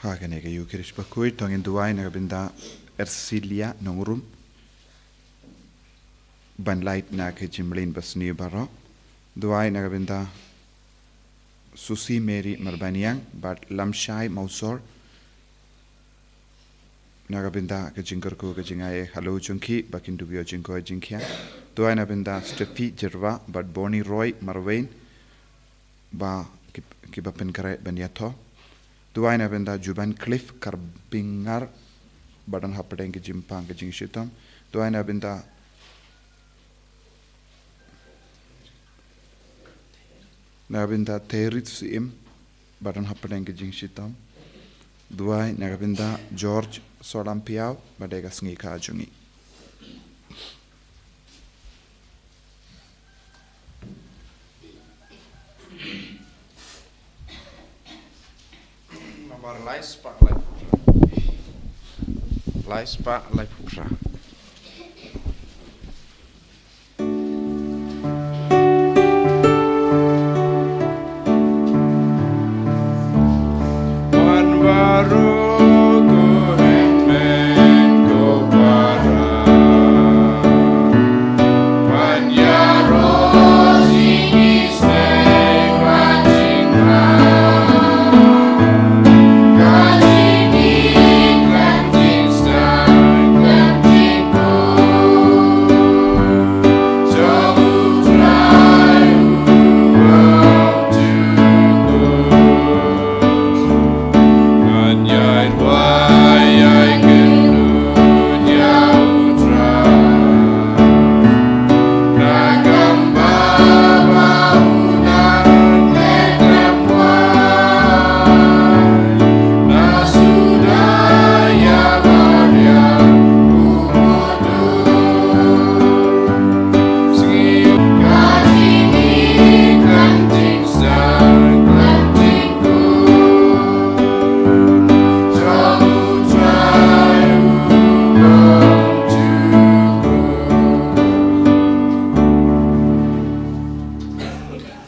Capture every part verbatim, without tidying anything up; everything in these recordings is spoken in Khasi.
Ha kane ka Eucharist bakhuid, to ngin duwai na ka bynta Ersilia Nongrum, ban lait na ka jingmlien basniew baroh. Duwai na ka bynta Susi Mary Marbaniang bad Lamshai Mausor, na ka bynta ka jingkyrkhu ka jingai halor jong ki ba kin dup ïoh jingkoit jingkhiah. Duwai na ka bynta Steffi Jyrwa bad Bonnie Roy Marwein, ba ki, ki ba pynkhreh ban ïathoh. Duwai na ka bynta Juban Cliff Karbingar, ba don hapdeng ka jingpang ka jingshitom. Duwai na ka bynta na ka bynta Terit Syiem, ba don hapdeng ka jingshitom. Duwai na ka bynta George Solampiaw, ba dei ka sngi kha jong ngi. Namar lai spah laiphew phra. Lai spah laiphew phra. Wan baroh ko hynmen ko para, wan ïaroh jingïaseng bad jingrwai. Ka jingïeit khlem jingsdang khlem jingpur.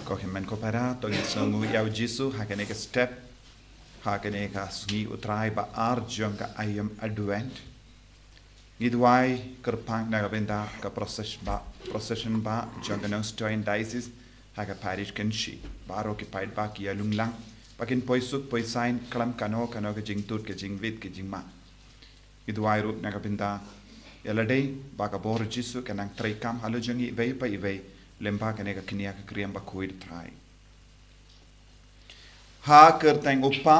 Ko hynmen ko para, to ngin sngewnguh ïa u Jisu ha kane ka step, ha kane ka sngi U Trai ba ar jong ka aïom Advent. Ngi duwai kyrpang na ka bynta ka procession ba, procession ba jong ka Nongstoiñ Diocese ha ka parish Kynshi. Baroh ki paidbah ki ïalung lang, ba kin poi suk poi saiñ khlem kano kano ka jingtut ka jingwit ka jingmad. Ngi duwai ruh na ka bynta ïa lade ba ka bor Jisu kan nang treikam halor jong ngi iwei pa iwei, lyngba kane ka kñia ka kñiam bakhuid Trai. Ha ka kyrteng U Kpa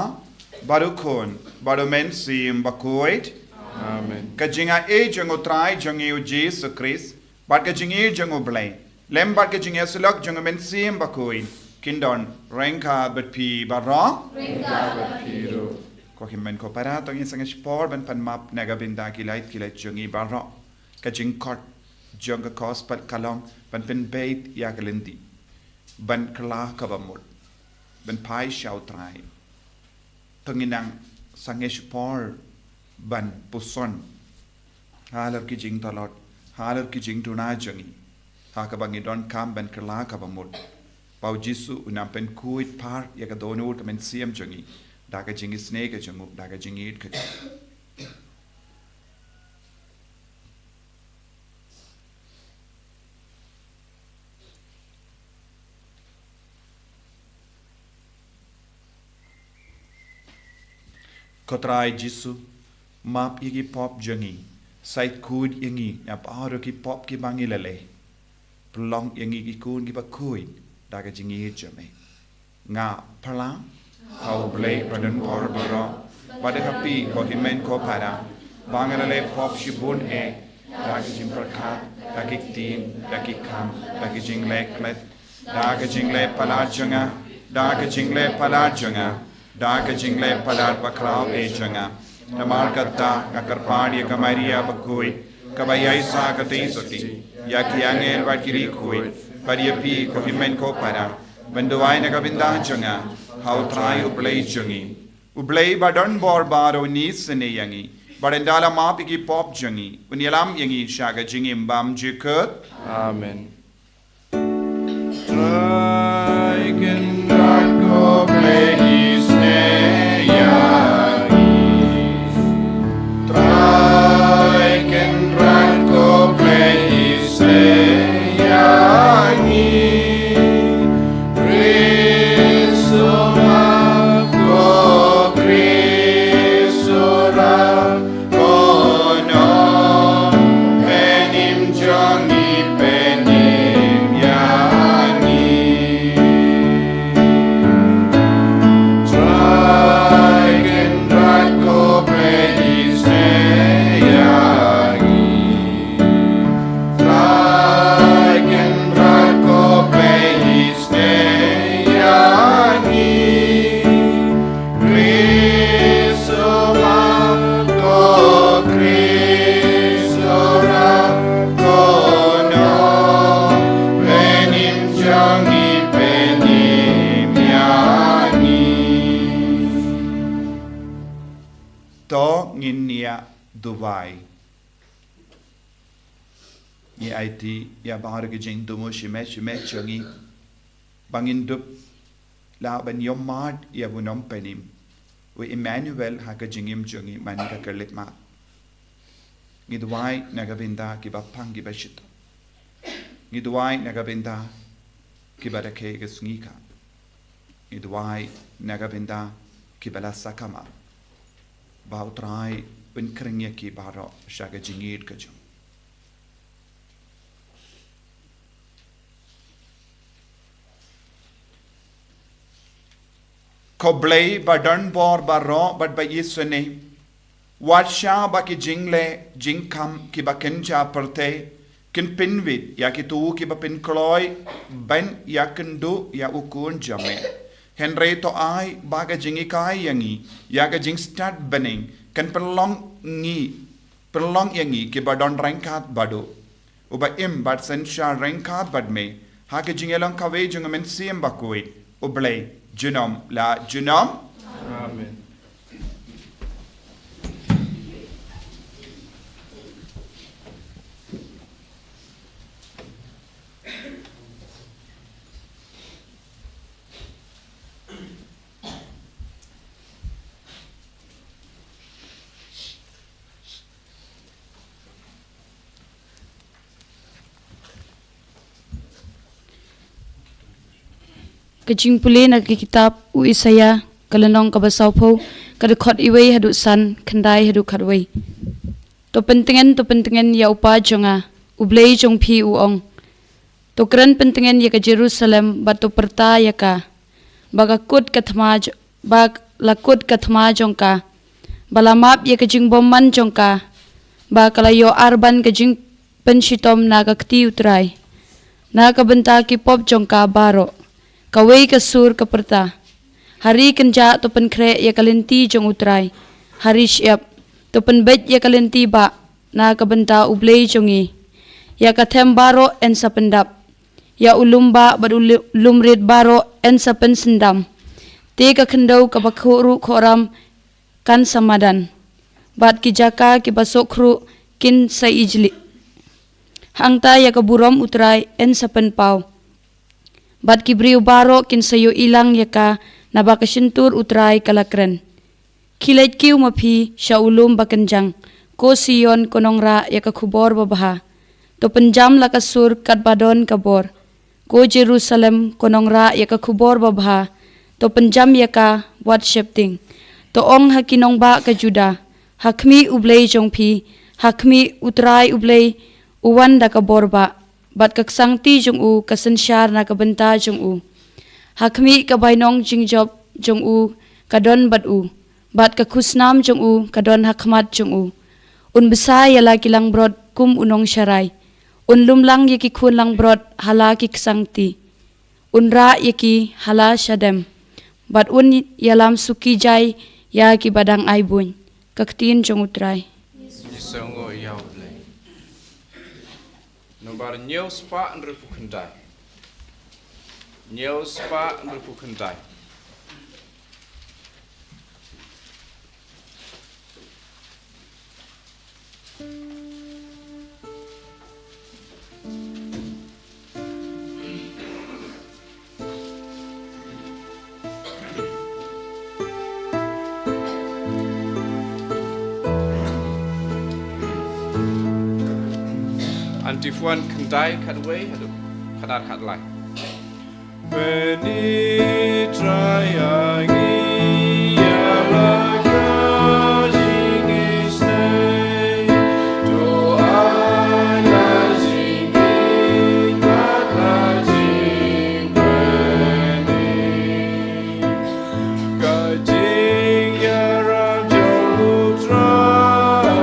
bad U Khun bad U Mynsiem Bakhuid. Amen. Ka jingaiei jong U Trai jong ngi U Jisu Khrist bad ka jingïeit jong U Blei lem bad ka jingïasyllok jong U Mynsiem Bakhuid kin don ryngkat bad phi baroh. Ryngkat bad phi ruh. Ko hynmen ko para, to ngin sangeh shipor ban pan map na ka bynta ki lait ki lait jong ngi baroh. Ka jingkhot jong ka gospel ka long ban pynbeit ïa ka lynti, ban kylla kaba mut, ban phai sha U Trai. To ngin nang sangeh shipor ban puson halor ki jingtlot, halor ki jingduna jong ngi, ha kaba ngi donkam ban kylla kaba mut ba U Jisu un nang pynkhuid phar ïa ka dohnud ka mynsiem jong ngi da ka jingisynei ka jong u, da ka jingïeit ka jong u. Ko Trai Jisu, map ïa ki pop jong ngi, sait khuid ïa ngi na baroh ki pop kiba ngi la leh. Pynlong ïa ngi ki khun kiba khuid da ka jingïeit jong me. Nga pyrshang ha U Blei ba don bor baroh, bad ha phi ko hynmen ko para, ba nga la leh pop shibun eh, da ki jingpyrkhat, da ki ktien, da ki kam, da ki jingleh klet, da ka jingleh palat jong nga, da ka jingleh palat jong nga, da ka jingleh palat bakhraw eh jong nga. Namar kata nga kyrpad ïa ka Maria bakhuid, kaba ïaisah katei sotti, ïa ki angel bad ki riewkhuid, bad ïa phi ko hynmen ko para, ban duwai na ka bynta jong nga ha U Trai U Blei jong ngi. U Blei ba don bor baroh un isynei ïa ngi, bad ynda la map ïa ki pop jong ngi, un ïalam ïa ngi sha ka jingim bymjukut. Amen. Trai Kynrad ko Blei isynei ïa duwai. Ngi aiti ïa baroh ki jingthmu shimet shimet jong ngi ba ngin dup lah ban ïohmad ïa u nongpynim, u Emmanuel ha ka jingim jong ngi man ka khyllipmat. Ngi duwai na ka bynta kiba pang kiba shitom. Ngi duwai na ka bynta kiba da khe ka sngi ka. Ngi duwai na ka bynta kiba la sakma. Ba U Trai un khring ïa ki baroh sha ka jingïeit ka jong. Ko Blei ba don bor baroh bad ba isynei. Wat shah ba ki jingleh jingkham kiba kynja pyrthei kin pynwit ïa kito kiba pynkloi ban ïakynduh ïa u Khun jong me. Hynrei to ai ba ka jinghikai ïa ngi ïa ka jingstad bneng kan pynlong ngi, pynlong ïa ngi kiba don ryngkat bad u. Uba im bad synshar ryngkat bad me ha ka jingïalong kawei jong U Mynsiem Bakhuid, U Blei junom la junom. Amen. Ka jingpule na ka kitab u Isaïah, ka lynnong kaba sawphew, ka dkhot iwei haduh san, khyndai haduh khatwei. To pyntngen, to pyntngen ïa u Pa jong nga, U Blei jong phi u ong. To kren pyntngen ïa ka Jerusalem, bad to pyrta ïa ka, ba ka kut ka thma j-, ba la kut ka thma jong ka, ba la map ïa ka jingbymman jong ka, ba ka la ïoh arban ka jingpynshitom na ka kti U Trai, na ka bynta ki pop jong ka baroh. Kawei ka sur ka pyrta, ha ri kynjah to pynkhreh ïa ka lynti jong U Trai, ha ri shyiap to pynbeit ïa ka lynti bah na ka bynta U Blei jong ngi. Ïa ka them baroh yn sa pyndap, ïa u lum bah bad u lu-, lum rit baroh yn sa pynsyndam. Te ka khyndew kaba khuh ruh khuh ram kan sa madan, bad ki jaka kiba suk ruh kin sa ijli. Hangta ïa ka burom U Trai yn sa pynpaw, bad ki briew baroh kin sa ïohi lang ïa ka, naba ka shyntur U Trai ka la kren. Khie leit kiew ma phi sha u lum ba kynjang, ko Sion, ko nongrah ïa ka khubor babha. To pynjam la ka sur katba don ka bor, ko Jerusalem, ko nongrah ïa ka khubor babha. To pynjam ïa ka wat sheptieng. To ong ha ki nongbah ka Judah, ha khmih U Blei jong phi, ha khmih U Trai U Blei, u wan da ka bor bah, bad ka ksangti jong u ka synshar na ka bynta jong u. Ha khmih ka bainong jingjop jong u ka don bad u, bad ka khusnam jong u ka don ha khmat jong u. Un bsa ïa la ki langbrot kum u nongsharai. Un lumlang ïa ki khun langbrot ha la ki ksangti. Un rah ïa ki ha la shadem, bad un ïalam suki jai ïa kiba dang ai buiñ. Ka ktien jong U Trai. Ïasngewbha ïa U Blei. Nombar hynñiew spah hynriewphew khyndai. Hynñiew spah hynriewphew khyndai. Antiphon khyndai, khatwei haduh khatar khatlai. Beni Trai ïa ngi ïa la ka jingïaseng, to ai la jingïeit bad la jingpyni. Ka jingïarap jong U Trai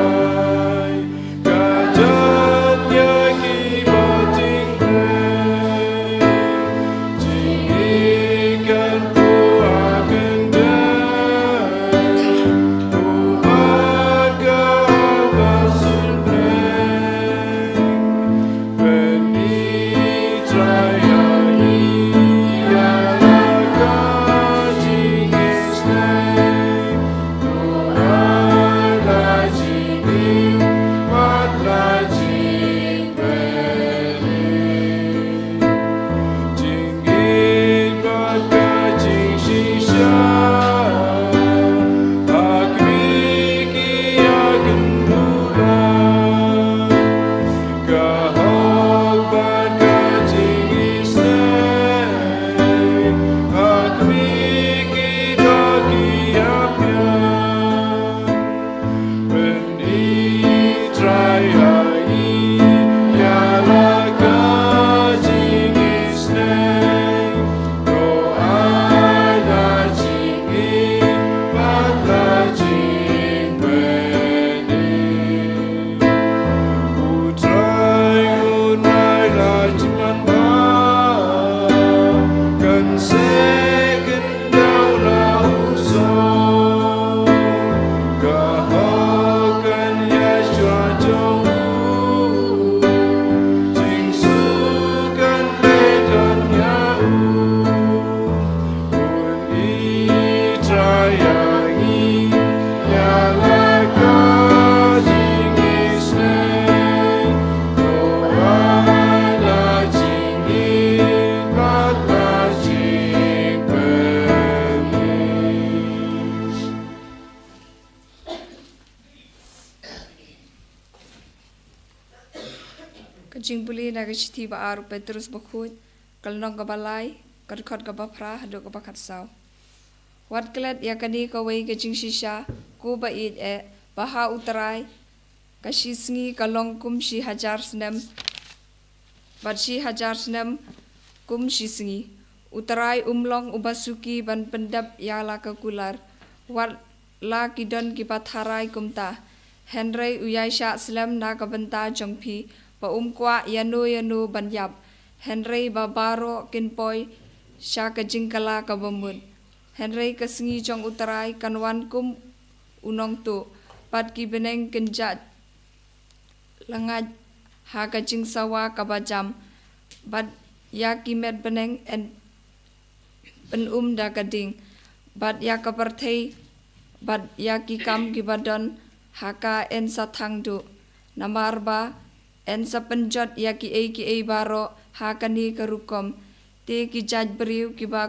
ka jan ïa kiba jingpyni. Jingïeit kan poi ha ka Jingpule na ka shithi ba ar u Petrus bakhuid, ka lynnong kaba lai, ka dkhot kaba phra haduh kaba khatsaw. Wat klet ïa kane kawei ka jingshisha, ko ba ïeit eh, ba ha U Trai ka shi sngi ka long kum shi hajar snem, bad shi hajar snem kum shi sngi. U Trai um long uba suki ban pyndep ïa la ka kular, wat la ki don kiba tharai kumta. Hynrei u ïai shah slem na ka bynta jong phi, ba um kwah ïano ïano ban ïap, hynrei ba baroh kin poi sha ka jingkylla kaba mut. Hynrei ka sngi jong U Trai kan wan kum u nongtuh, bad ki bneng kin jah lyngngait ha ka jingsawa kaba jam, bad ïa ki met bneng yn pynum da ka ding, bad ïa ka pyrthei, bad ïa ki kam kiba don ha ka yn sa thang duh. Namar ba yn sa pynjot ïa kiei kiei baroh ha kane ka rukom. Te ki jait briew kiba,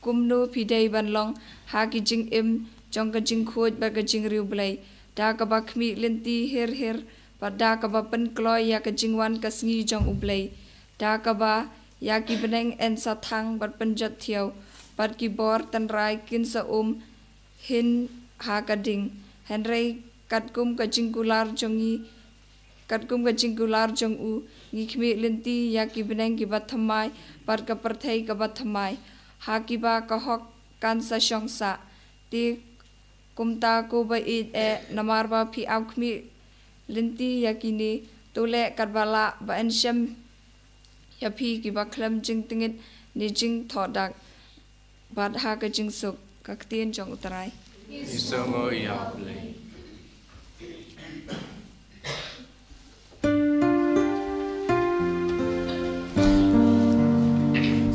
kumno phi dei ban long ha ki jingim jong ka jingkhuid bad ka jingriewblei, da kaba khmih lynti hir hir, bad da kaba pynkloi ïa ka jingwan ka sngi jong U Blei, da kaba ïa ki bneng yn sa thang bad pynjot thiaw, bad ki bor tynrai kin sa um hin ha ka ding. Hynrei katkum ka jingkular jong ngi, katkum ka jingkular jong u, ngi khmih lynti ïa ki bneng kiba thymmai, bad ka pyrthei kaba thymmai, ha kiba ka hok kan sa shong sah. Te kumta ko ba ïeit eh, namar ba phi ap khmih lynti ïa kine, to leh katba lah ba yn shem ïa phi kiba khlem jingtngit ne jingthoh dak, bad ha ka jingsuk. Ka ktien jong U Trai. Ïa sngewbha ïa Blei.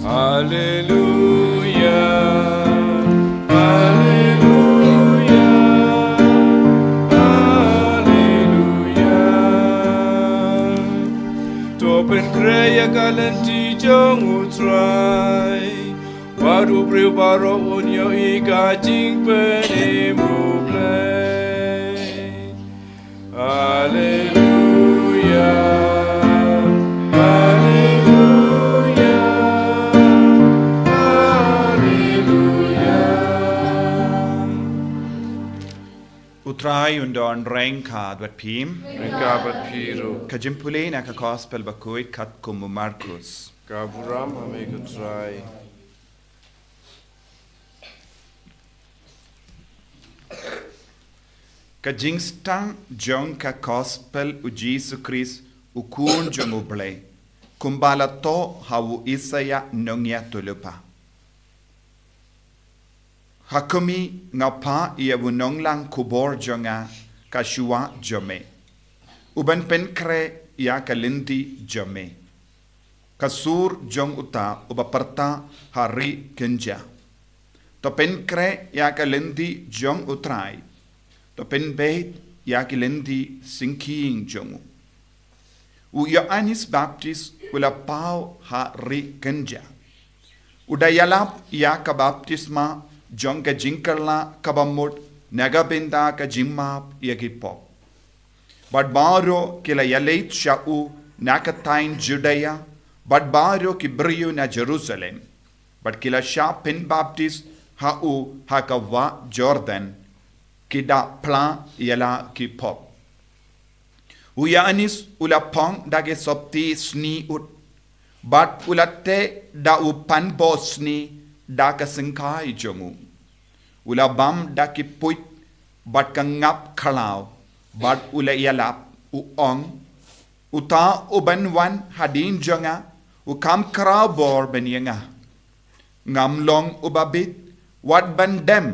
Haleluya, haleluya, haleluya. To pynkhreh ïa ka lynti jong U Trai, bad u briew baroh un ïohi ka jingpynim U Blei. Haleluya, haleluya, haleluya. U Trai un don ryngkat bad phi. Ryngkat bad phi ruh. Ka jingpule na ka Gospel bakhuid katkum u Markus. Ka burom ha me ko Trai. Ka jingstad jong ka Gospel u Jisu Khrist, u Khun jong U Blei, kumba la thoh ha u Isaïah nongïathuhlypa. Ha khmih, nga phah ïa u nonglang khubor jong nga, ka shuwa jong me, uban pynkhreh ïa ka lynti jong me. Ka sur jong uta uba pyrta ha ri kynja, to pynkhreh ïa ka lynti jong U Trai, to pynbeit ïa ki lynti syngkien jong u. U Ïoannis Baptist u la paw ha ri kynja, u da ïalap ïa ka baptisma jong ka jingkylla kaba mut na ka bynta ka jingmap ïa ki pop. Bad baroh ki la ïaleit sha u na ka thaiñ Judia, bad baroh ki briew na Jerusalem, bad ki la shah pynbaptis ha u ha ka wah Jordan, ki da phla ïa la ki pop. U Ïoannis u la phong da ki sopti snieh ud, bad u la teh da u panbor snieh da ka syngkai jong u. U la bam da ki puit bad ka ngap khlaw, bad u la ïalap, u ong: Uta uban wan hadien jong nga, u kham khraw bor ban ïa nga. Ngam long uba bit wat ban dem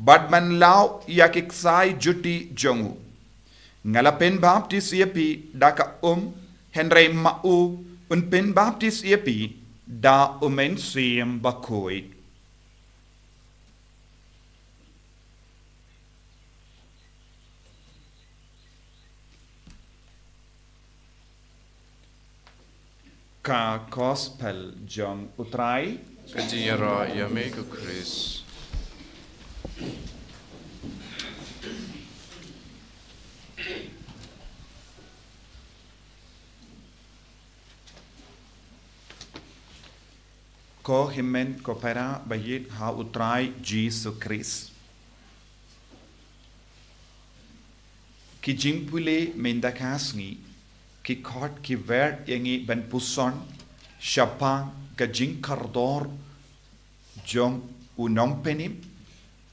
bad ban law ïa ki ksai juti jong u. Nga la pynbaptis ïa phi da ka um, hynrei ma u un pynbaptis ïa phi da u Mynsiem Bakhuid. Ka Gospel jong U Trai. Ka jingïaroh ïa me ko Khrist. Ko hynmen ko para ba ïeit ha U Trai Jisu Khrist. Ki jingpule mynta ka sngi ki khot ki wer ïa ngi ban puson shaphang ka jingkordor jong u nongpynim,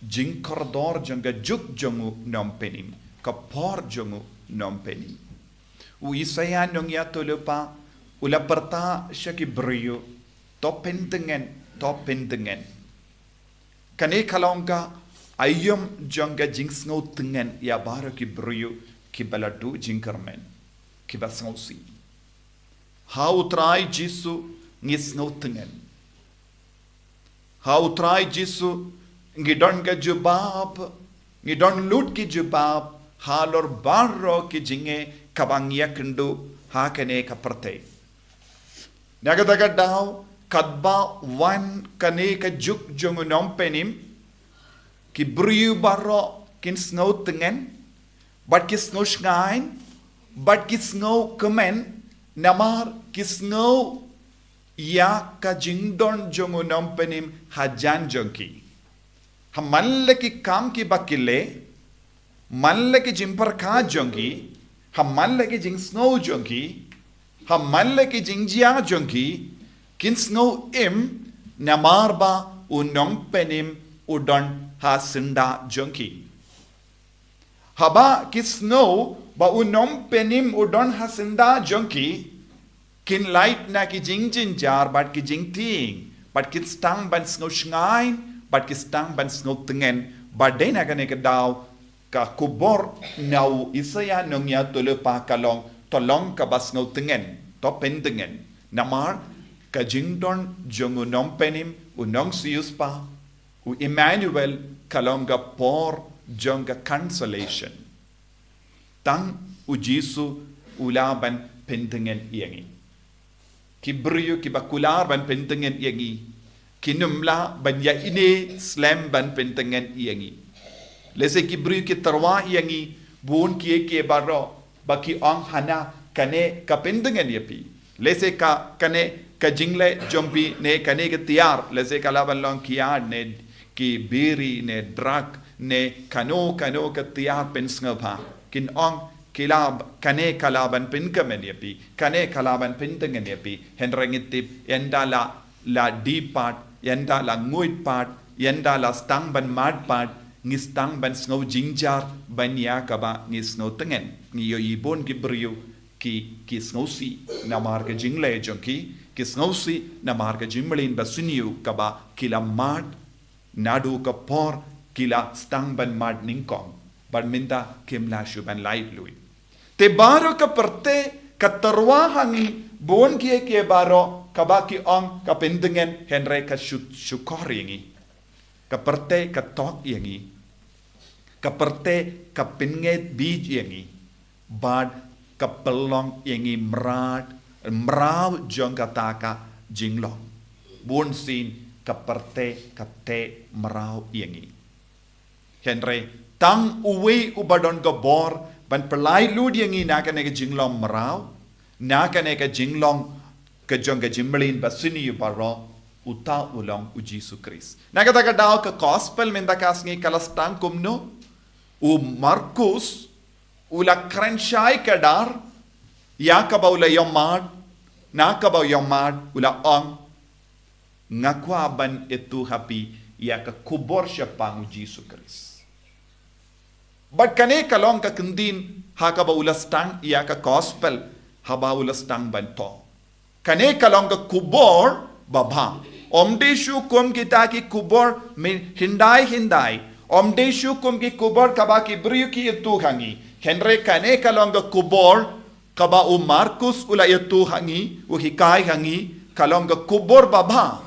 jingkordor jong ka juk jong u nongpynim, ka por jong u nongpynim. U Isaïah nongïathuhlypa u la pyrta sha ki briew, to pyntngen, to pyntngen. Kane ka long ka aïom jong ka jingsngewtngen ïa baroh ki briew kiba la duh jingkyrmen, kiba sngewsih. Ha U Trai Jisu ngi sngewtngen. Ha U Trai Jisu ngi don ka jubab, ngi don lut ki jubab halor baroh ki jingeh kaba ngi ïakynduh ha kane ka pyrthei. Na kata ka daw, katba wan kane ka juk jong u nongpynim, ki briew baroh kin sngewtngen, bad ki sngewshngaiñ, bad ki sngewkmen, namar ki sngew ïa ka jingdon jong u nongpynim hajan jong ki. Ha man la ki kam kiba ki leh, man la ki jingpyrkhat jong ki, ha man la ki jingsngew jong ki, ha man la ki jingjia jong ki, kin sngew im namar ba u nongpynim u don ha syndah jong ki. Haba ki sngew ba u nongpynim u don ha syndah jong ki, kin lait na ki jingjynjar bad ki jingtieng, bad ki sdang ban sngewshngaiñ, bad ki sdang ban sngewtngen, bad dei na kane ka daw ka khubor na u Isaïah nongïathuhlypa ka long, to long kaba sngewtngen, to pyntngen. Namar ka jingdon jong u nongpynim, u nongsiewspah, u Emmanuel, ka long ka por jong ka consolation. Tang u Jisu u lah ban pyntngen ïa ngi. Ki briew kiba kular ban pyntngen ïa ngi, kim lah ban ïaineh slem ban pyntngen ïa ngi. Lehse ki briew ki tyrwa ïa ngi, bun kiei kiei baroh, ba ki ong hana kane ka pyntngen ïa phi. Lehse ka, kane ka jingleh jong phi, ne kane ka tiar, lehse ka lah ban long kiad, ne ki biri, ne drug, ne kano kano ka tiar pynsngewbha. Kin ong ki lah, kane ka lah ban pynkmen ïa phi, kane ka lah ban pyntngen ïa phi. Hynrei ngi tip, ynda la, la die pat, ynda la nguid pat, ynda la sdang ban mad pat, ngi sdang ban sngewjynjar ban ïa kaba ngi sngewtngen. Ngi ïohi bun ki briew ki, ki sngewsih namar ka jingleh jong ki, ki sngewsih namar ka jingmlien basniew kaba ki la mad, naduh ka por ki la sdang ban mad nyngkong, bad mynta kim lah shuh ban laitluid. Te baroh ka pyrthei ka tyrwa ha ngi, bun kiei kiei baroh kaba ki ong ka pyntngen, hynrei ka shu, shukor ïa ngi. Ka pyrthei ka tok ïa ngi. Ka pyrthei ka pynngeit bieit ïa ngi. Bad ka pynlong ïa ngi mrad, mraw jong kata ka jinglong. Bunsien ka pyrthei ka teh mraw ïa ngi. Hynrei tang uwei uba don ka bor ban pyllait lut ïa ngi na kane ka jinglong mraw, na kane ka jinglong ka jong ka jingmlien basniew baroh, uta u long u Jisu Khrist. Na kata ka daw ka gospel mynta ka sngi ka la sdang kumno? U Markus u la kren shai kdar ïa kaba u la ïohmad, na kaba u ïohmad u la ong, nga kwah ban ïathuh ha phi ïa ka khubor shaphang u Jisu Khrist. Bad kane ka long ka kyntien ha kaba u la sdang ïa ka gospel haba u la sdang ban thoh. Kane ka long ka khubor babha. Ym dei shuh kum kita ki khubor myn hyndai hyndai. Ym dei shuh kum ki khubor kaba ki briew ki ïathuh ha ngi. Hynrei kane ka long ka khubor kaba u Markus u la ïathuh ha ngi, u hikai ha ngi, ka long ka khubor babha.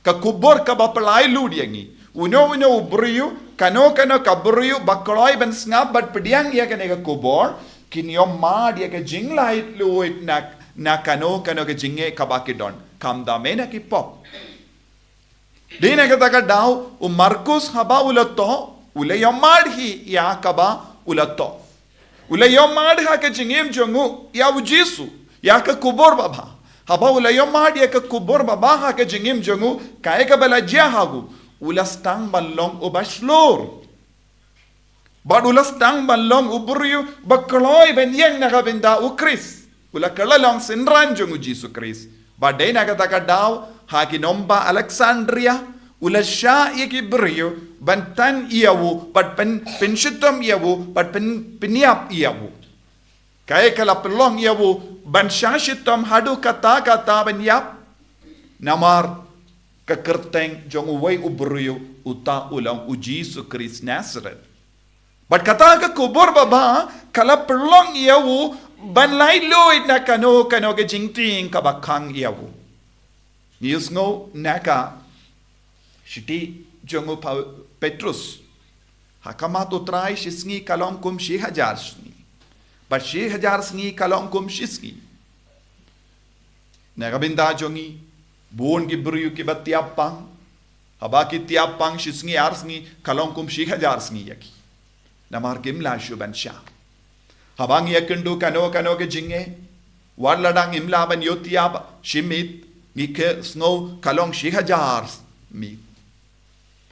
Ka khubor kaba pyllait lut ïa ngi. Uno uno u briew, kano kano ka briew ba kloi ban sngap bad pdiang ïa kane ka khubor, kin ïohmad ïa ka jinglaitluid na, na kano kano ka jingeh kaba ki don. Khamtam eh na ki pop. Dei na kata ka daw, u Markus haba u la thoh, u la ïohmad hi ïa kaba u la thoh. U la ïohmad ha ka jingim jong u ïa u Jisu, ïa ka khubor babha. Haba u la ïohmad ïa ka khubor babha ha ka jingim jong u, kaei kaba la jia ha u, u la sdang ban long uba shlur. Bad u la sdang ban long u briew ba kloi ban ïeng na ka bynta u Khrist. U la kylla long synran jong u Jisu Khrist. Bad dei na kata ka daw, ha ki nongbah Alexandria, u la shah ïa ki briew ban tan ïa u, bad pyn, pynshitom ïa u, bad pyn, pynïap ïa u. Kaei ka la pynlong ïa u ban shah shitom haduh katta katta ban ïap? Namar ka kyrteng jong uwei u briew, uta u long u Jisu Khrist Nazareth. Bad kata ka khubor babha ka la pynlong ïa u ban laitluid na kano kano ka jingtieng kaba khang ïa u. Ngi ïohsngew na ka shithi jong u Pau-, Petrus. Ha khmat u Trai shi sngi ka long kum shi hajar sngi. Bad shi hajar sngi ka long kum shi sngi. Na ka bynta jong ngi, bun ki briew kiba tiap pang. Haba ki tiap pang shi sngi ar sngi, ka long kum shi hajar sngi ïa ki. Namar kim lah shuh ban shah. Haba ngi ïakynduh kano kano ka jingeh, wat lada ngim lah ban ïoh tiap shi miet, ngi ïohsngew ka long shi hajar miet.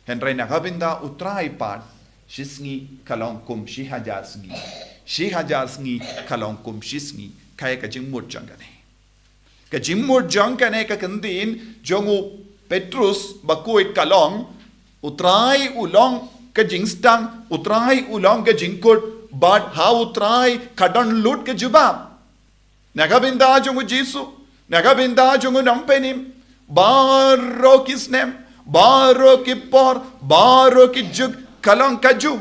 Hynrei na ka bynta u Trai pat, shi sngi ka long kum shi hajar sngi. Shi hajar sngi ka long kum shi sngi. Kaei ka jingmut jong kane? Ka jingmut jong kane ka kyntien jong u Petrus bakhuid ka long, u Trai u long ka jingsdang, u Trai u long ka jingkut, bad ha u Trai ka don lut ka jubab. Na ka bynta jong u Jisu, na ka bynta jong u nongpynim, baroh ki snem, baroh ki por, baroh ki juk, ka long kajuh.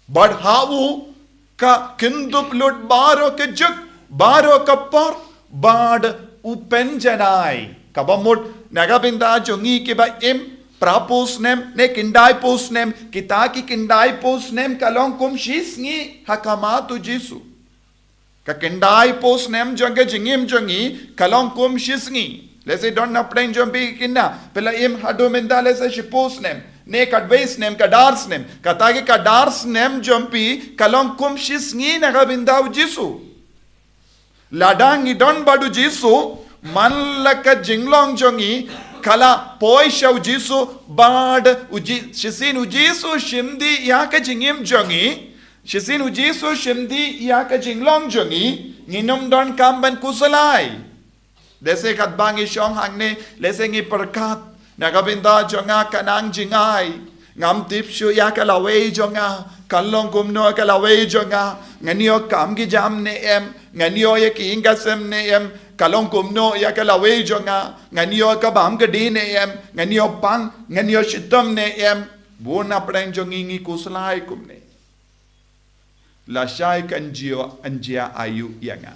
Bad ha u ka kynthup lut baroh ka juk, baroh ka por, bad u pynjanai. Kaba mut, na ka bynta jong ngi kiba im phra phew snem, ne khyndai phew snem, kita ki khyndai phew snem ka long kum shi sngi ha khmat u Jisu. Ka khyndai phew snem jong ka jingim jong ngi ka long kum shi sngi. Lehse don na pdeng jong phi kine, phi la im haduh mynta lehse shi phew snem, ne khatwei snem, khatar snem. Kata ki khatar snem jong phi ka long kum shi sngi na ka bynta u Jisu. Lada ngi don bad u Jisu, man la ka jinglong jong ngi ka la poi sha u Jisu, bad u Ji-, shisien u Jisu shim dih ïa ka jingim jong ngi, shisien u Jisu shim dih ïa ka jinglong jong ngi, ngin ym don kam ban khuslai. Lehse katba ngi shong hangne, lehse ngi pyrkhat, na ka bynta jong nga ka nang jingai. Ngam tip shuh ïa ka lawei jong nga, kan long kumno ka lawei jong nga. Ngan ïoh kam ki jam ne em, ngan ïoh ïa ki ïing ki sem ne em, ka long kumno ïa ka lawei jong nga. Ngan ïoh ka bam ka dih ne em, ngan ïoh pang, ngan ïoh shitom ne em. Bun na pdeng jong ngi ngi khuslai kumne. Lashai kan jia, kan jia aïu ïa nga?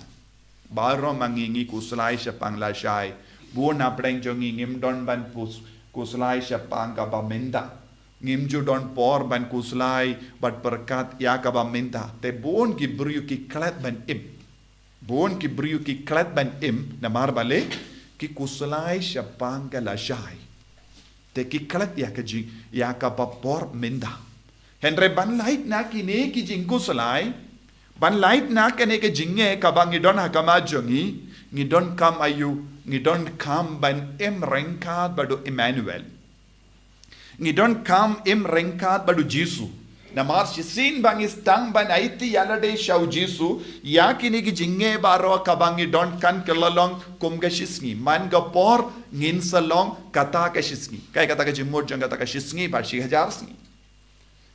Baroh ma ngi ngi khuslai shaphang lashai. Bun na pdeng jong ngi ngim don ban pus, khuslai shaphang kaba mynta. Ngim ju don por ban khuslai bad pyrkhat ïa kaba mynta. Te bun ki briew ki klet ban im. Bun ki briew ki klet ban im, namar balei? Ki khuslai shaphang ka lashai. Te ki klet ïa ka jing, ïa kaba por mynta. Hynrei ban lait na kine ki jingkhuslai, ban lait na kane ka jingeh kaba ngi don ha khmat jong ngi, ngi donkam aïu, ngi donkam ban im ryngkat bad u Emmanuel. Ngi donkam im ryngkat bad u Jisu. Namar shisien ba ngi sdang ban aiti ïalade sha u Jisu, ïa kine ki jingeh baroh kaba ngi don kan kylla long kum ka shi sngi. Man ka por ngin sa long kata ka shi sngi. Kaei kata ka jingmut jong kata ka shi sngi bad shi hajar sngi?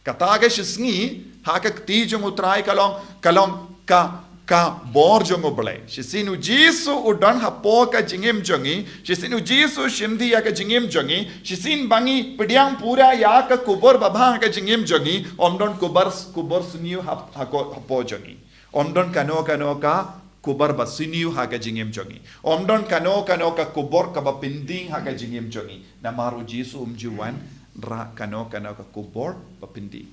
Kata ka shi sngi, ha ka kti jong u Trai ka long, ka long ka, ka bor jong u Blei. Shisien u Jisu u don hapoh ka jingim jong ngi, shisien u Jisu shim dih ïa ka jingim jong ngi, shisien ba ngi pdiang pura ïa ka khubor babha ha ka jingim jong ngi, ym don khubor, khubor sniew ha, ha ko, hapoh jong ngi. Ym don kano kano ka khubor ba sniew ha ka jingim jong ngi. Ym don kano kano ka khubor kaba pyndieng ha ka jingim jong ngi. Namar u Jisu um ju wanrah kano kano ka khubor ba pyndieng.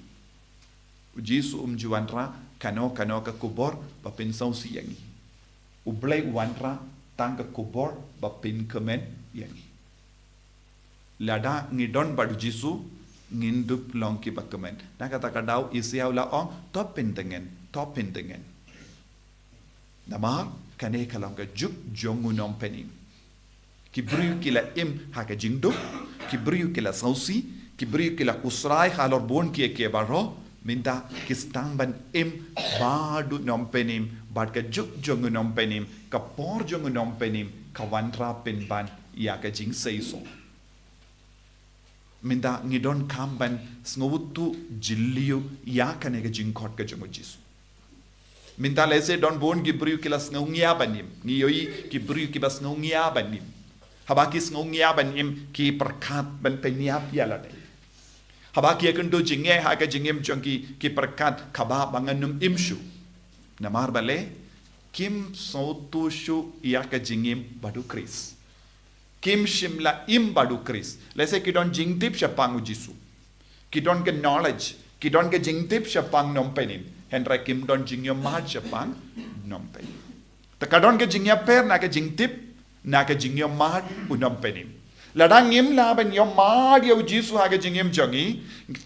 U Jisu um ju wanrah kano kano ka khubor ba pynsngewsih ïa ngi. U Blei u wanrah tang ka khubor ba pynkmen ïa ngi. Lada ngi don bad u Jisu, ngin dup long kiba kmen. Na kata ka daw Isaïah u la ong, to pyntngen, to pyntngen. Namar, Kane ka long ka juk jong u nongpynim. Ki briew ki la im ha ka jingduk, ki briew ki la sngewsih, ki briew ki la kusrai halor bun kiei kiei baroh, mynta ki sdang ban im bad u nongpynim, bad ka juk jong u nongpynim, ka por jong u nongpynim, ka wanrah pynban ïa ka jingseisoh. Mynta ngi donkam ban sngewthuh jylliew ïa kane ka jingkhot ka jong u Jisu. Mynta lehse don bun ki briew ki la sngew ngiah ban im. Ngi ïohi ki briew kiba sngew ngiah ban im. Haba ki sngew ngiah ban im ki pyrkhat ban pynïap ïa lade. Haba ki ïakynduh jingeh ha ka jingim jong ki, ki pyrkhat kaba ba ngan nym im shuh. Namar balei? Kim sngewthuh shuh ïa ka jingim bad u Khrist. Kim shym la im bad u Khrist. Lehse ki don jingtip shaphang u Jisu. Ki don ka knowledge, ki don ka jingtip shaphang nongpynim. Hynrei kim don jingïohmad shaphang nongpynim. Te ka don ka jingïapher na ka jingtip, na ka jingïohmad u nongpynim. Lada ngim lah ban ïohmad ïa u Jisu ha ka jingim jong ngi,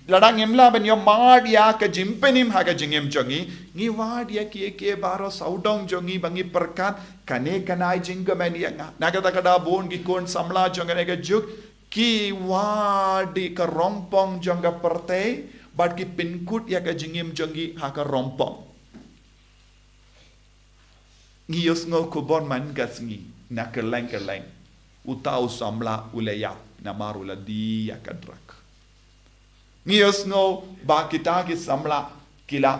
lada ngim lah ban ïohmad ïa ka jingpynim ha ka jingim jong ngi, ngi wad ïa kiei kiei baroh sawdong jong ngi ba ngi pyrkhat, kane kan ai jingkmen ïa nga. Na kata ka daw bun ki khun samla jong kane ka juk, ki wad ïa ka rongpong jong ka pyrthei, bad ki pynkut ïa ka jingim jong ngi ha ka rongpong. Ngi ïohsngew khubor man ka sngi, na kylleng kylleng, uta u samla u la ïap, namar u la die ïa ka drug. Ngi ïohsngew ba kita ki samla ki la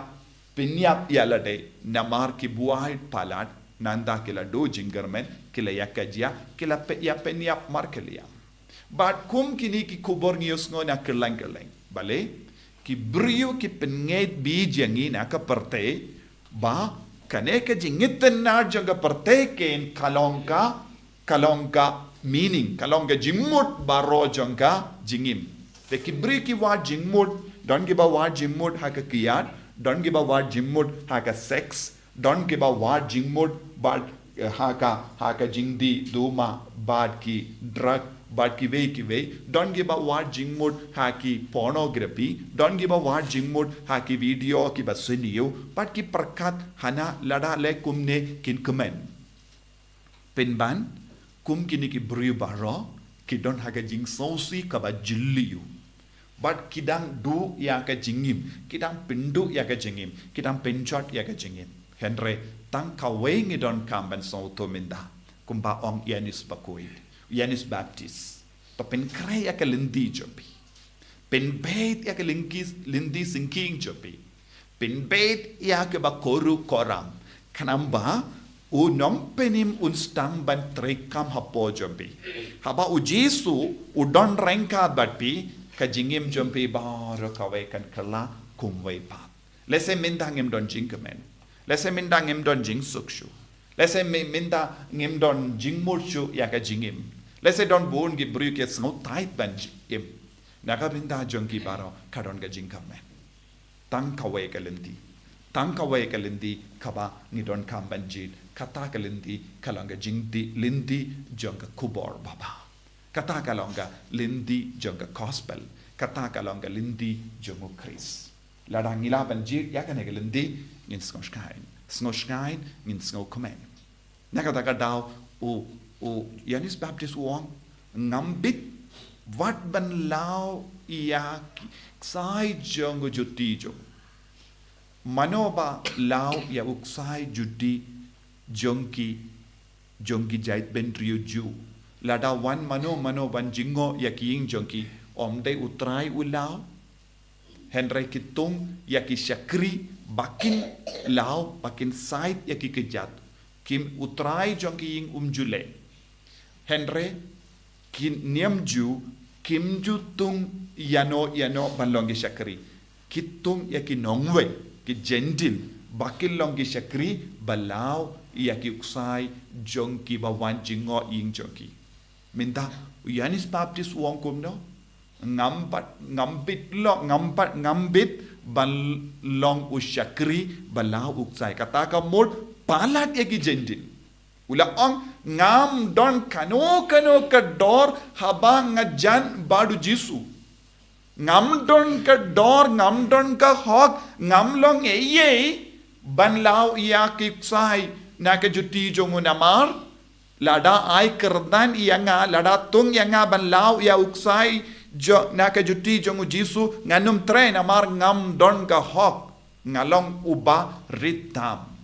pynïap ïa lade, namar ki buaid palat, nangta ki la duh jingkyrmen, ki la ïa ka jia, ki la pynïap, pynïap markylliang. Bad kum kine ki khubor ngi ïohsngew na kylleng kylleng. Balei? Ki briew ki pynngeit bha jong ngi na ka pyrthei, ba kane ka jingïatynnar jong ka pyrthei kein ka long ka, ka long ka meaning, ka long ka jingmut baroh jong ka jingim. Te ki briew ki wad jingmut, don kiba wad jingmut ha ka kiad, don kiba wad jingmut ha ka sex, don kiba wad jingmut bad, eh, ha ka, ha ka jingdih duma bad ki drug, bad kiwei kiwei, don kiba wad jingmut ha ki pornography, don kiba wad jingmut ha ki video kiba sniew, bad ki pyrkhat hana lada leh kumne kin kmen. Pynban, kum kine ki briew baroh, ki don ha ka jingsngewsih kaba jylliew. Bad ki dang duh ïa ka jingim, ki dang pynduh ïa ka jingim, ki dang pynjot ïa ka jingim. Hynrei, tang kawei ngi donkam ban sngewthuh mynta, kumba ong Ïoannis Bakhuid, Ïoannis Baptist. To pynkhreh ïa ka lynti jong phi. Pynbeit ïa ka lynti, lynti syngkien jong phi. Pynbeit ïa kaba khuid khuram. Khnang ba u nongpynim un sdang ban treikam hapoh jong phi. Haba u Jisu u don ryngkat bad phi, ka jingim jong phi baroh kawei kan kylla kumwei pat. Lehse mynta ngim don jingkmen. Lehse mynta ngim don jingsuk shuh. Lehse mi-, mynta ngim don jingmut shuh ïa ka jingim. Lehse don bun ki briew ki sngewtynnad ban ji-, im. Na ka bynta jong ki baroh ka don ka jingkmen. Tang kawei ka lynti. Tang kawei ka lynti kaba ngi donkam ban jied. Kata ka lynti ka long ka jingdih lynti jong ka khubor babha. Kata ka long ka lynti jong ka gospel. Kata ka long ka lynti jong u Khrist. Lada ngi lah ban jied ïa kane ka lynti, ngin sngewsngaiñ. Sngewsngaiñ, ngin sngewkmen. Na kata ka daw u, u Ïoannis Baptist u ong, ngam bit wat ban law ïa ki ksai jong u juti jong. Mano ba law ïa u ksai juti jong ki, jong ki jaitbynriew Jiw. Lada wan mano mano ban jngoh ïa ki ïing jong ki, ym dei u Trai u law. Hynrei ki tung ïa ki shakri ba kin law, ba kin sait ïa ki kjat. Kim, u trai jong ki ïing um ju leh. Hynrei ki niam Jiw kim ju tung ïano ïano ban long ki shakri. Ki tung ïa ki nongwei, ki Jentil, ba kin long ki shakri, ba law ïa ki ksai jong ki ba wan jngoh ïing jong ki. Mynta u Ïoannis Baptist u ong kumno? Ngam pat, ngam bit lo, ngam pat, ngam bit ban long u shakri ba law u ksai. Kata ka mut palat ïa ki Jentil. U la ong, ngam don kano kano ka dor haba nga jan bad u Jisu. Ngam don ka dor, ngam don ka hok, ngam long ei ei ban law ïa ki ksai na ka juti jong u namar, lada ai kyrdan ïa nga, lada tung ïa nga ban law ïa u ksai jong, na ka juti jong u Jisu, ngan ym treh namar ngam don ka hok, nga long uba rit tam.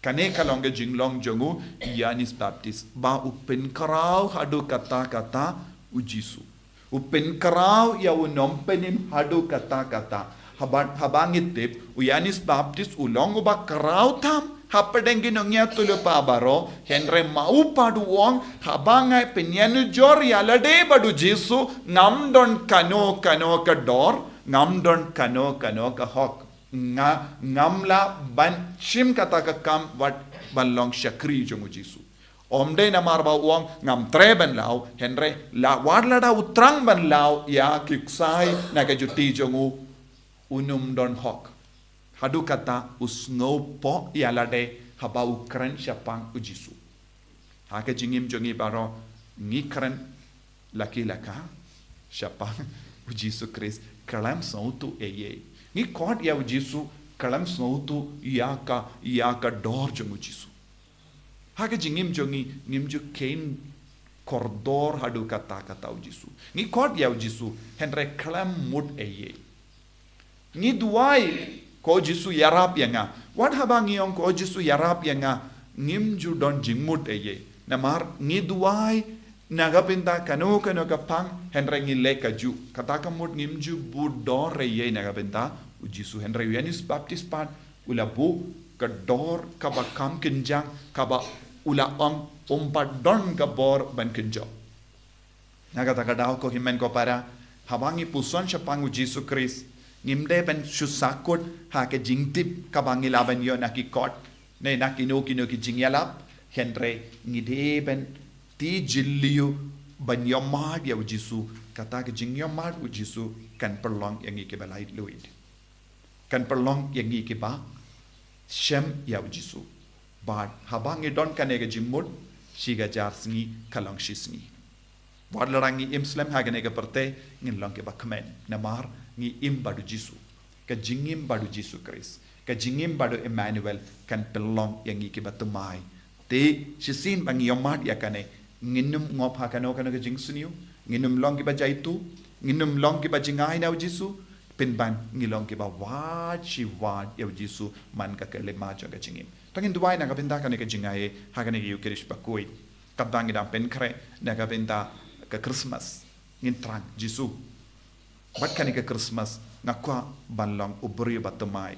Kane ka long ka jinglong jong u Ïoannis Baptist, ba u pynkhraw haduh katta katta u Jisu. U pynkhraw ïa u nongpynim haduh katta katta. Haba, haba ngi tip, u Ïoannis Baptist u long uba khraw tam hapdeng ki nongïathuhlypa baroh, hynrei ma u pat u ong, haba nga pynïanujor ïa lade bad u Jisu, ngam don kano kano ka dor, ngam don kano kano ka hok. Nga, ngam lah ban shim kata ka kam wat ban long shakri jong u Jisu. Ym dei namar ba u ong ngam treh ban law, hynrei la, wat lada u thrang ban law ïa ki ksai na ka juti jong u, un ym don hok. Haduh katta u sngewpoh ïa lade haba u kren shaphang u Jisu. Ha ka jingim jong ngi baroh, ngi kren la ki la ka shaphang u Jisu Khrist, khlem sngewthuh ei ei. Ngi khot ïa u Jisu khlem sngewthuh ïa ka, ïa ka dor jong u Jisu. Ha ka jingim jong ngi, ngim ju kheiñ kordor haduh katta katta u Jisu. Ngi khot ïa u Jisu, hynrei khlem mut ei ei. Ngi duwai, ko Jisu ïarap ïa nga. Wat haba ngi ong ko Jisu ïarap ïa nga, ngim ju don jingmut ei ei. Namar ngi duwai na ka bynta kano kano ka phang, hynrei ngi leh kajuh. Kata ka mut ngim ju buh dor ei ei na ka bynta u Jisu, hynrei u Ïoannis Baptist pat u la buh ka dor kaba kham kynjang, kaba u la ong ym pat don ka bor ban kynjoh. Na kata ka daw ko hynmen ko para, haba ngi puson shaphang u Jisu Khrist, ngim dei ban shu sahkut ha ka jingtip kaba ngi lah ban ïoh na ki kot, ne na kino kino ki jingïalap, hynrei ngi dei ban tih jylliew ban ïohmad ïa u Jisu, kata ka jingïohmad u Jisu kan pynlong ïa ngi kiba laitluid. Kan pynlong ïa ngi kiba shem ïa u Jisu. Bad haba ngi don kane ka jingmut, shi hajar sngi ka long shi sngi. Wat lada ngi im slem ha kane ka pyrthei, ngin long kiba kmen. Namar ngi im bad u Jisu. Ka jingim bad u Jisu Khrist, ka jingim bad u Emmanuel kan pynlong ïa ngi kiba thymmai. Te shisien ba ngi ïohmad ïa kane, ngin ym ngop ha kano kano ka jingsniew, ngin ym long kiba jaituh, ngin ym long kiba jingai na u Jisu, pynban ngi long kiba wad shi wad ïa u Jisu man ka khyllipmat jong ka jingim. To ngin duwai na ka bynta kane ka jingai ha kane ka Eucharist bakhuid. Katba ngi dang pynkhreh na ka bynta ka Christmas, ngin thrang, Jisu, bad kane ka Christmas nga kwah ban long u briew ba thymmai.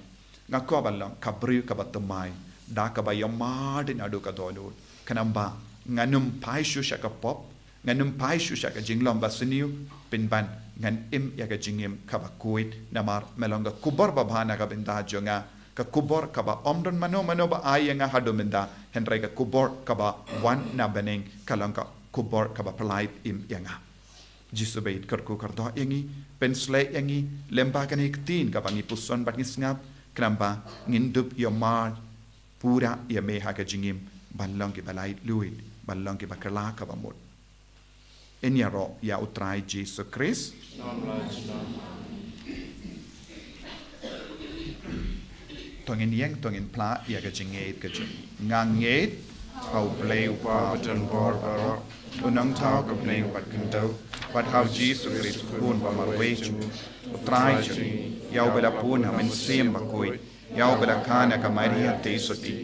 Nga kwah ban long ka briew kaba thymmai da kaba ïohmad naduh ka dohnud. Khnang ba ngan ym phai shuh sha ka pop, ngan ym phai shuh sha ka jinglong basniew, pynban ngan im ïa ka jingim kaba khuid, namar me long ka khubor babha na ka bynta jong nga, ka khubor kaba ym don mano mano ba ai ïa nga haduh mynta, hynrei ka khubor kaba wan na bneng ka long ka khubor kaba pyllait im ïa nga. Jisu bad kyrkhu kyrdoh ïa ngi, pynshlei ïa ngi, lyngba kane ka ktien kaba ngi puson bad ngi sngap, khnang ba ngin dup ïohmad pura ïa me ha ka jingim, ban long kiba laitluid, ban long kiba kylla kaba mut. Ngin ïaroh ïa u Trai Jisu Khrist. To ngin ïeng, to ngin phla ïa ka jingngeit ka jong ngi. Nga ngeit ha U Blei U Kpa badonbor baroh, U Nongthaw ka bneng bad khyndew, bad ha U Jisu Khrist U Khun ba marwei jong U Trai jong ngi, ïa uba la bun ha U Mynsiem Bakhuid, ïa uba la kha na ka Maria Theisotti,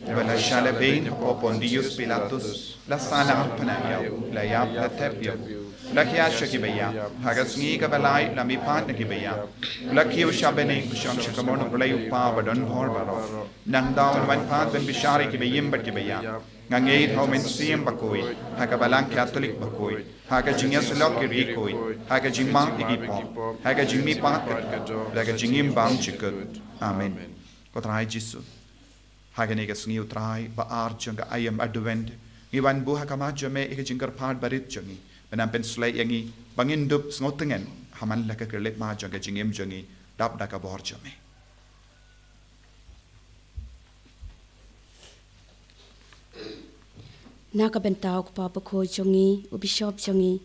uba la shah lehbeiñ hapoh Pontius Pilatus, la sahnarphna ïa u, la ïap, la thep ïa u, la khiah sha kiba ïap, ha ka sngi kaba lai la mihpat na kiba ïap, la kiew sha bneng, u shong sha kamon U Blei U Kpa badonbor baroh. Nangta un wan pat ban bishar ïa kiba im bad kiba ïap. Nga ngeit ha U Mynsiem Bakhuid, ha ka Balang Katholik bakhuid, ha ka jingïasyllok ki riewkhuid, ha ka jingmap ïa ki pop, ha ka jingmihpat ka doh, bad ha ka jingim bymjukut. Amen. Ko Trai Jisu, ha kane ka sngi U Trai ba ar jong ka aïom Advent, ngi wan buh ha khmat jong me ïa ka jingkyrpad barit jong ngi, ban pynshlei ïa ngi ba ngin dup sngewtngen ha man la ka khyllipmat jong ka jingim jong ngi, dap da ka bor jong me. Na ka bynta u Kpa Bakhuid jong ngi, u Bishop jong ngi,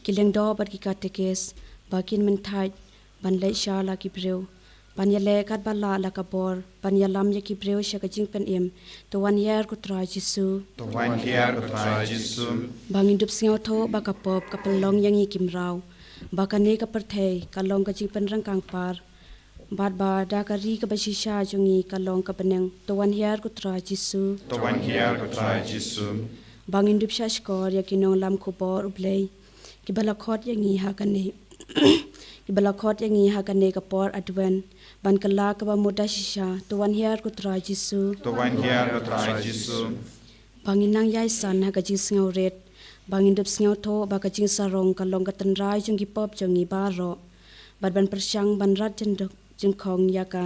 ki lyngdoh bad ki katekis, ba kin mynta ban leit sha la ki briew, Ban ïaleh katba lah la ka bor, ban ïalam ïa ki briew sha ka jingpynim. To wan hiar ko Trai Jisu. To wan hiar ko Trai Jisu. Ba ngin dup sngewthuh ba ka pop ka pynlong ïa ngi ki mraw, ba kane ka pyrthei ka long ka jingpynrangkang par, bad ba da ka ri kaba shisha jong ngi ka long ka bneng. To wan hiar ko Trai Jisu. To wan hiar ko Trai Jisu. Ba ngin dup shahshkor ïa ki nonglam khubor U Blei, kiba la khot ïa ngi ha kane kiba la khot ïa ngi ha kane ka por Advent, ban kylla kaba mut da shisha. To wan hiar ko Trai Jisu. To wan hiar ko Trai Jisu. Ba ngin nang ïai san ha ka jingsngewrit, ba ngin dup sngewthuh ba ka jingsarong ka long ka tynrai jong ki pop jong ngi baroh, bad ban pyrshang ban rat jyndok jingkhong ïa ka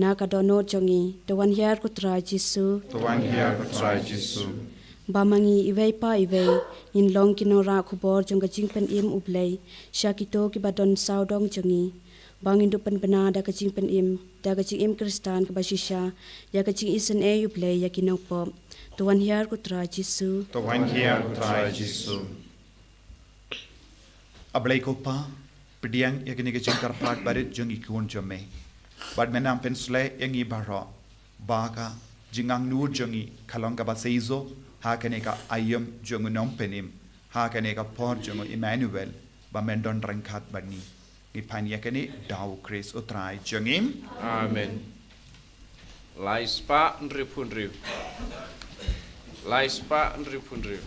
na ka dohnud jong ngi. To wan hiar ko Trai Jisu. To wan hiar ko Trai Jisu. Ba ma ngi iwei pa iwei ngin long ki nongrah khubor jong ka jingpynim U Blei sha kito kiba don sawdong jong ngi, ba ngin dup pynbna da ka jingpynim, da ka jingim Khristan kaba shisha, ïa ka jingisynei U Blei ïa ki nongpop. To wan hiar ko Trai Jisu. To wan hiar ko Trai Jisu. A Blei ko Pa, pdiang ïa kane ka jingkyrpad barit jong ngi ki khun jong me, bad me nang pynsleh ïa ngi baroh ba ka jingangnud jong ngi ka long kaba seisoh ha kane ka aïom jong u Nongpynim, ha kane ka por jong u Emmanuel, ba men don ryngkat bad ngi. Ngi pan ïa kane da U Khrist U Trai jong ngi. Amen. Lai spah hynriewphew hynriew. Lai spah hynriewphew hynriew.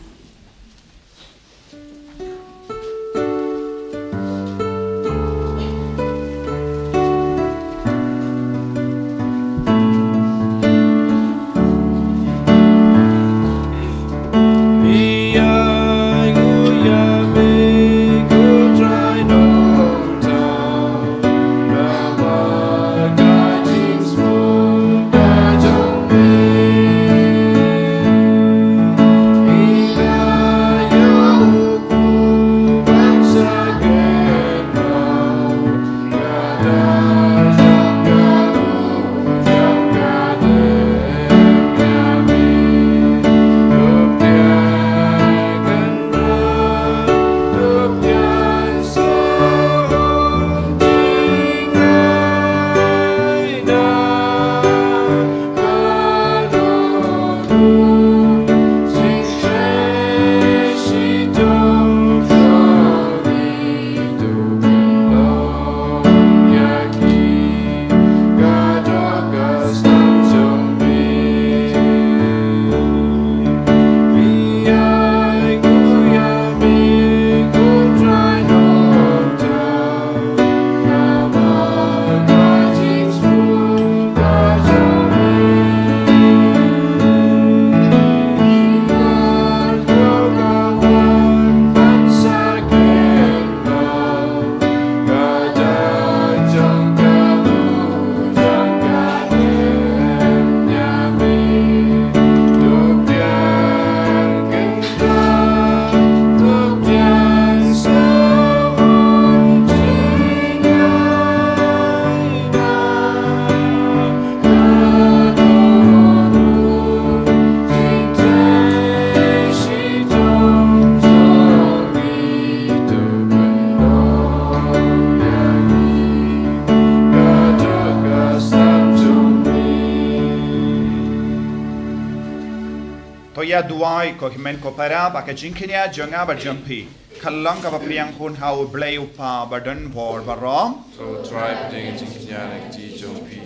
To ïa duwai ko hynmen ko para, ba ka jingkñia jong nga bad jong phi kan long kaba pdiang hun ha U Blei U Kpa ba don bor baroh. To U Trai pdiang ïa ka jingkñia na ka kti jong phi,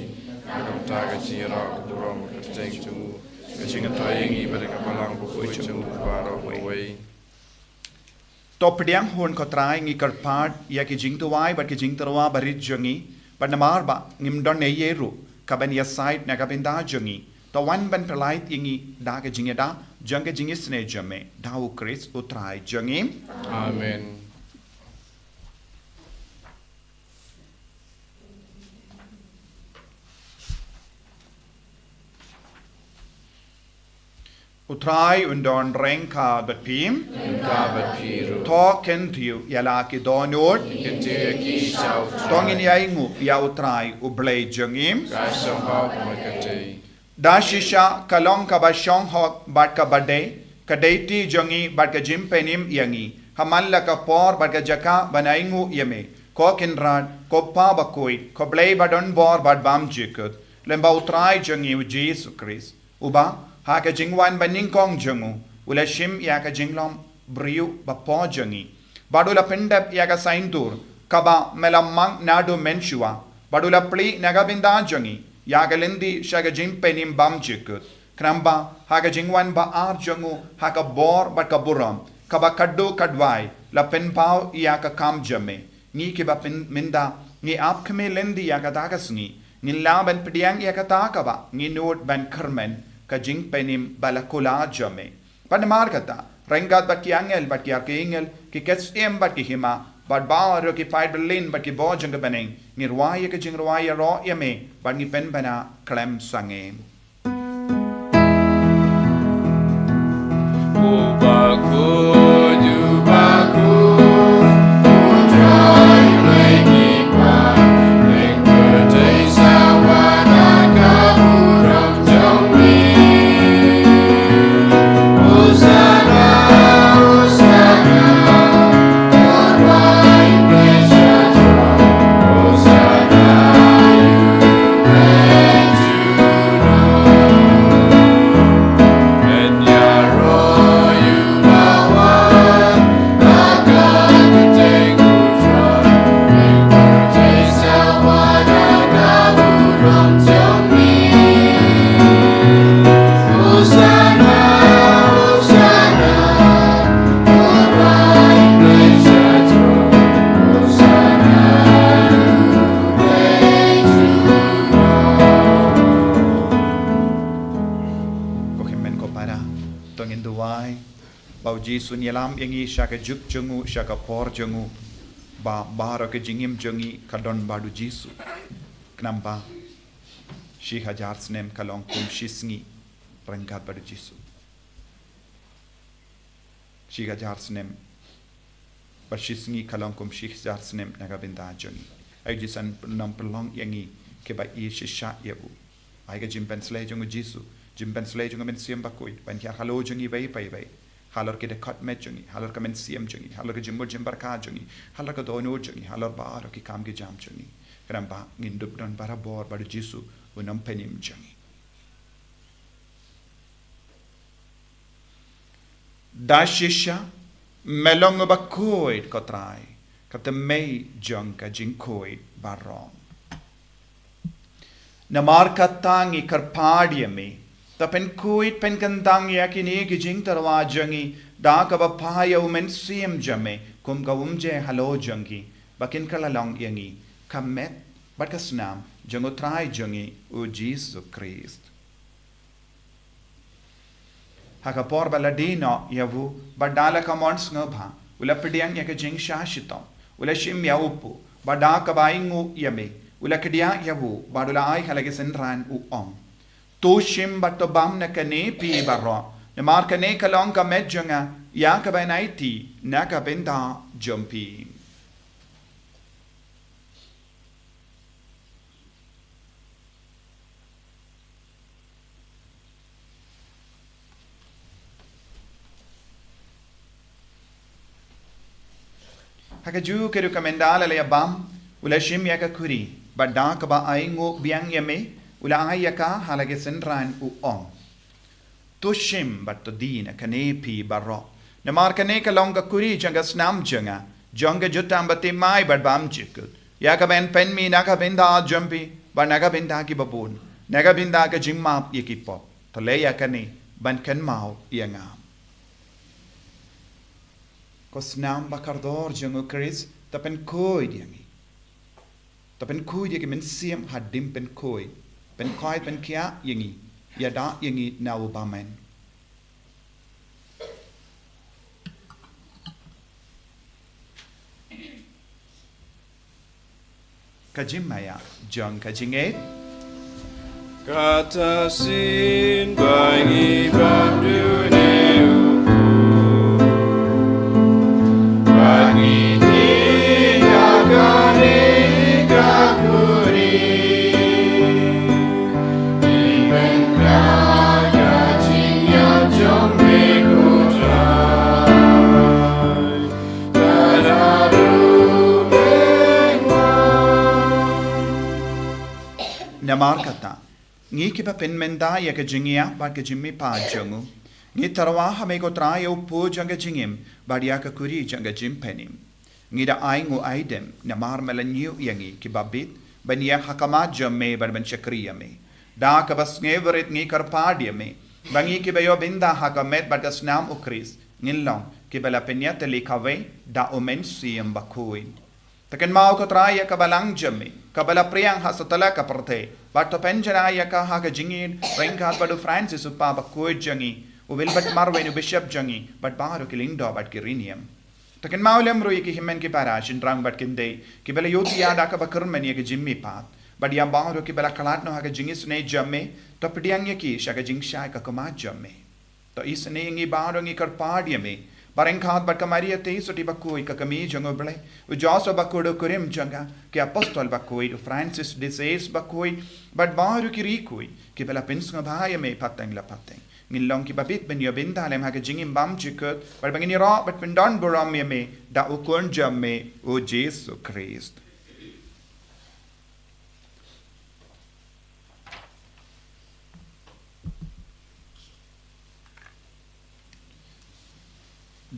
na ka bynta ka jingïarap ka burom ka kyrteng jong u, ka jingïatai ïa ngi bad ïa ka balang bakhuid jong u baroh kawei. To pdiang hun ko Trai, ngi kyrpad ïa ki jingduwai bad ki jingtyrwa barit jong ngi, bad namar ba ngim don ei ei ruh kaban ïasaid na ka bynta jong ngi, to wan ban pynlait ïa ngi da ka jingïada jong ka jingisynei jong me, da U Khrist U Trai jong ngi. Amen. U Trai un don ryngkat bad phi. Ryngkat bad phi ruh. To kyntiew ïa la ki dohnud. Kyntiew ïa ki sha U Trai. To ngin ïa ainguh ïa U Trai U Blei jong ngi. Ka shong hok markatei. Da shisha ka long kaba shong hok bad kaba dei, ka dei kti jong ngi bad ka jingpynim ïa ngi, ha man la ka por bad ka jaka ban ainguh ïa me. Ko Kynrad, ko Pa bakhuid, ko Blei badonbor bad bymjukut, lyngba U Trai jong ngi U Jisu Khrist, uba, ha ka jingwan banyngkong jong u, u la shim ïa ka jinglong briew bapoh jong ngi, bad u la pyndep ïa ka saiñdur kaba me la mang naduh mynshuwa, bad u la plie na ka bynta jong ngi ïa ka lynti sha ka jingpynim bymjukut. Khnang ba ha ka jingwan ba ar jong u ha ka bor bad ka burom kaba khadduh khadwai, la pynpaw ïa ka kam jong me. Ngi kiba pyn-, mynta ngi ap khmih lynti ïa kata ka sngi, ngin lah ban pdiang ïa kata kaba ngi nud ban kyrmen, ka jingpynim ba la kular jong me. Bad namar kata, ryngkat bad ki angel bad ki archangel, ki ksiem bad ki hima, bad baroh ki paid byllien bad ki bor jong ka bneng, ngi rwai ïa ka jingrwai ïaroh ïa me, bad ngi pynbna khlem sangeh. Ko hynmen ko para, to ngin duwai ba U Jisu un ïalam ïa ngi sha ka juk jong u, sha ka por jong u, ba baroh ka jingim jong ngi ka don bad U Jisu. Khnang ba shi hajar snem ka long kum shi sngi ryngkat bad U Jisu. Shi hajar snem bad shi sngi ka long kum shi hajar snem na ka bynta jong ngi. Ai U Jisu un pyn-, un pynlong ïa ngi kiba ïeit shisha ïa u. Ai ka jingpynshlei jong U Jisu, jingpynshlei jong U Mynsiem Bakhuid ban hiar halor jong ngi iwei pa iwei, halor ki dkhot met jong ngi, halor ka mynsiem jong ngi, halor ka jingmut jingpyrkhat jong ngi, halor ka dohnud jong ngi, halor baroh ki kam ki jam jong ngi. Khnang ba ngin dup don barabor bad U Jisu, U Nongpynim jong ngi. Da shisha me long u bakhuid, ko Trai, ka thymmei jong ka jingkhuid baroh. Namar kata ngi kyrpad ïa me, to pynkhuid pynkyntang ïa kine ki jingtyrwa jong ngi da kaba phah ïa U Mynsiem jong me kum ka umjai halor jong ngi, ba kin kylla long ïa ngi ka met bad ka snam jong U Trai jong ngi U Jisu Khrist. Ha ka por ba la die noh ïa u, bad da la ka mon sngewbha, u la pdiang ïa ka jingshah shitom, u la shim ïa u kpu, bad da kaba ainguh ïa me, u la kdiah ïa u, bad u la ai ha la ki synran u ong: To shim bad to bam na kane phi baroh, namar kane ka long ka met jong nga, ïa kaba yn aiti na ka bynta jong phi. Ha kajuh ka rukom ynda la ïa bam, u la shim ïa ka khuri, bad da kaba ainguh biang ïa me, u la ai ïa ka ha la ki synran u ong: To shim bad to die na kane phi baroh, namar kane ka long ka khuri jong ka snam jong nga, jong ka jutang bathymmai bad bymjukut, ïa kaba yn pynmih na ka bynta jong phi bad na ka bynta kiba bun, na ka bynta ka jingmap ïa ki pop. To leh ïa kane ban kynmaw ïa nga. Ko snam ba kordor jong U Khrist, to pynkhuid ïa ngi. To pynkhuid ïa ki mynsiem hadien pynkhuid, pynkhuid pynkhiah ïa ngi, ïada ïa ngi na u bymman. Ka jingmaïa jong ka jingngeit. Kata shisien ba ngi bam dune u khuid, ba ngi die na kane ka khuri, dei ban kah ka jingïap jong me, ko Trai. Ka la ruh me Namar kata, ngi kiba pynmynta ïa ka jingïap bad ka jingmihpat jong u, ngi tyrwa ha me ko Trai ïa u pud jong ka jingim bad ïa ka kuri jong ka jingpynim. Ngi da ai nguh ai dem namar me la ñiew ïa ngi kiba bit ban ïeng ha khmat jong me bad ban shakri ïa me. Da kaba sngewrit ngi kyrpad ïa me ba ngi kiba ïoh bynta ha ka met bad ka snam u Khrist ngin long kiba la pynïatylli kawei da u Mynsiem Bakhuid. Te kynmaw ko Trai ïa ka balang jong me kaba la pdiang ha satlak ka pyrthei, bad to pynjanai ïa ka ha ka jingïeit ryngkat bad u Francis u Papa Bakhuid jong ngi, u Wilbert Marwein u Bishop jong ngi, bad baroh ki lyngdoh bad ki riewniam. Te kynmaw lem ruh ïa ki hynmen ki para, shynrang bad khyndiat kiba la ïohi ïa da kaba kyrmen ïa ka jingmihpat, bad ïa baroh kiba la khlad noh ha ka jingisynei jong me, to pdiang ïa ki sha ka jingshai ka khmat jong me. To isynei ïa ngi baroh, ngi kyrpad ïa me ba ryngkat bad ka Maria Theisotti Bakhuid ka kmie jong u Blei, u Joseph Bakhuid u kurim jong ka, ki apostol bakhuid, u Francis de Sales Bakhuid, bad baroh ki riewkhuid kiba la pynsngewbha ïa me pateng la pateng, ngin long kiba bit ban ïoh bynta lem ha ka jingim bymjukut, bad ba ngin ïaroh bad pyndon burom ïa me da u Khun jong me u Jisu Khrist.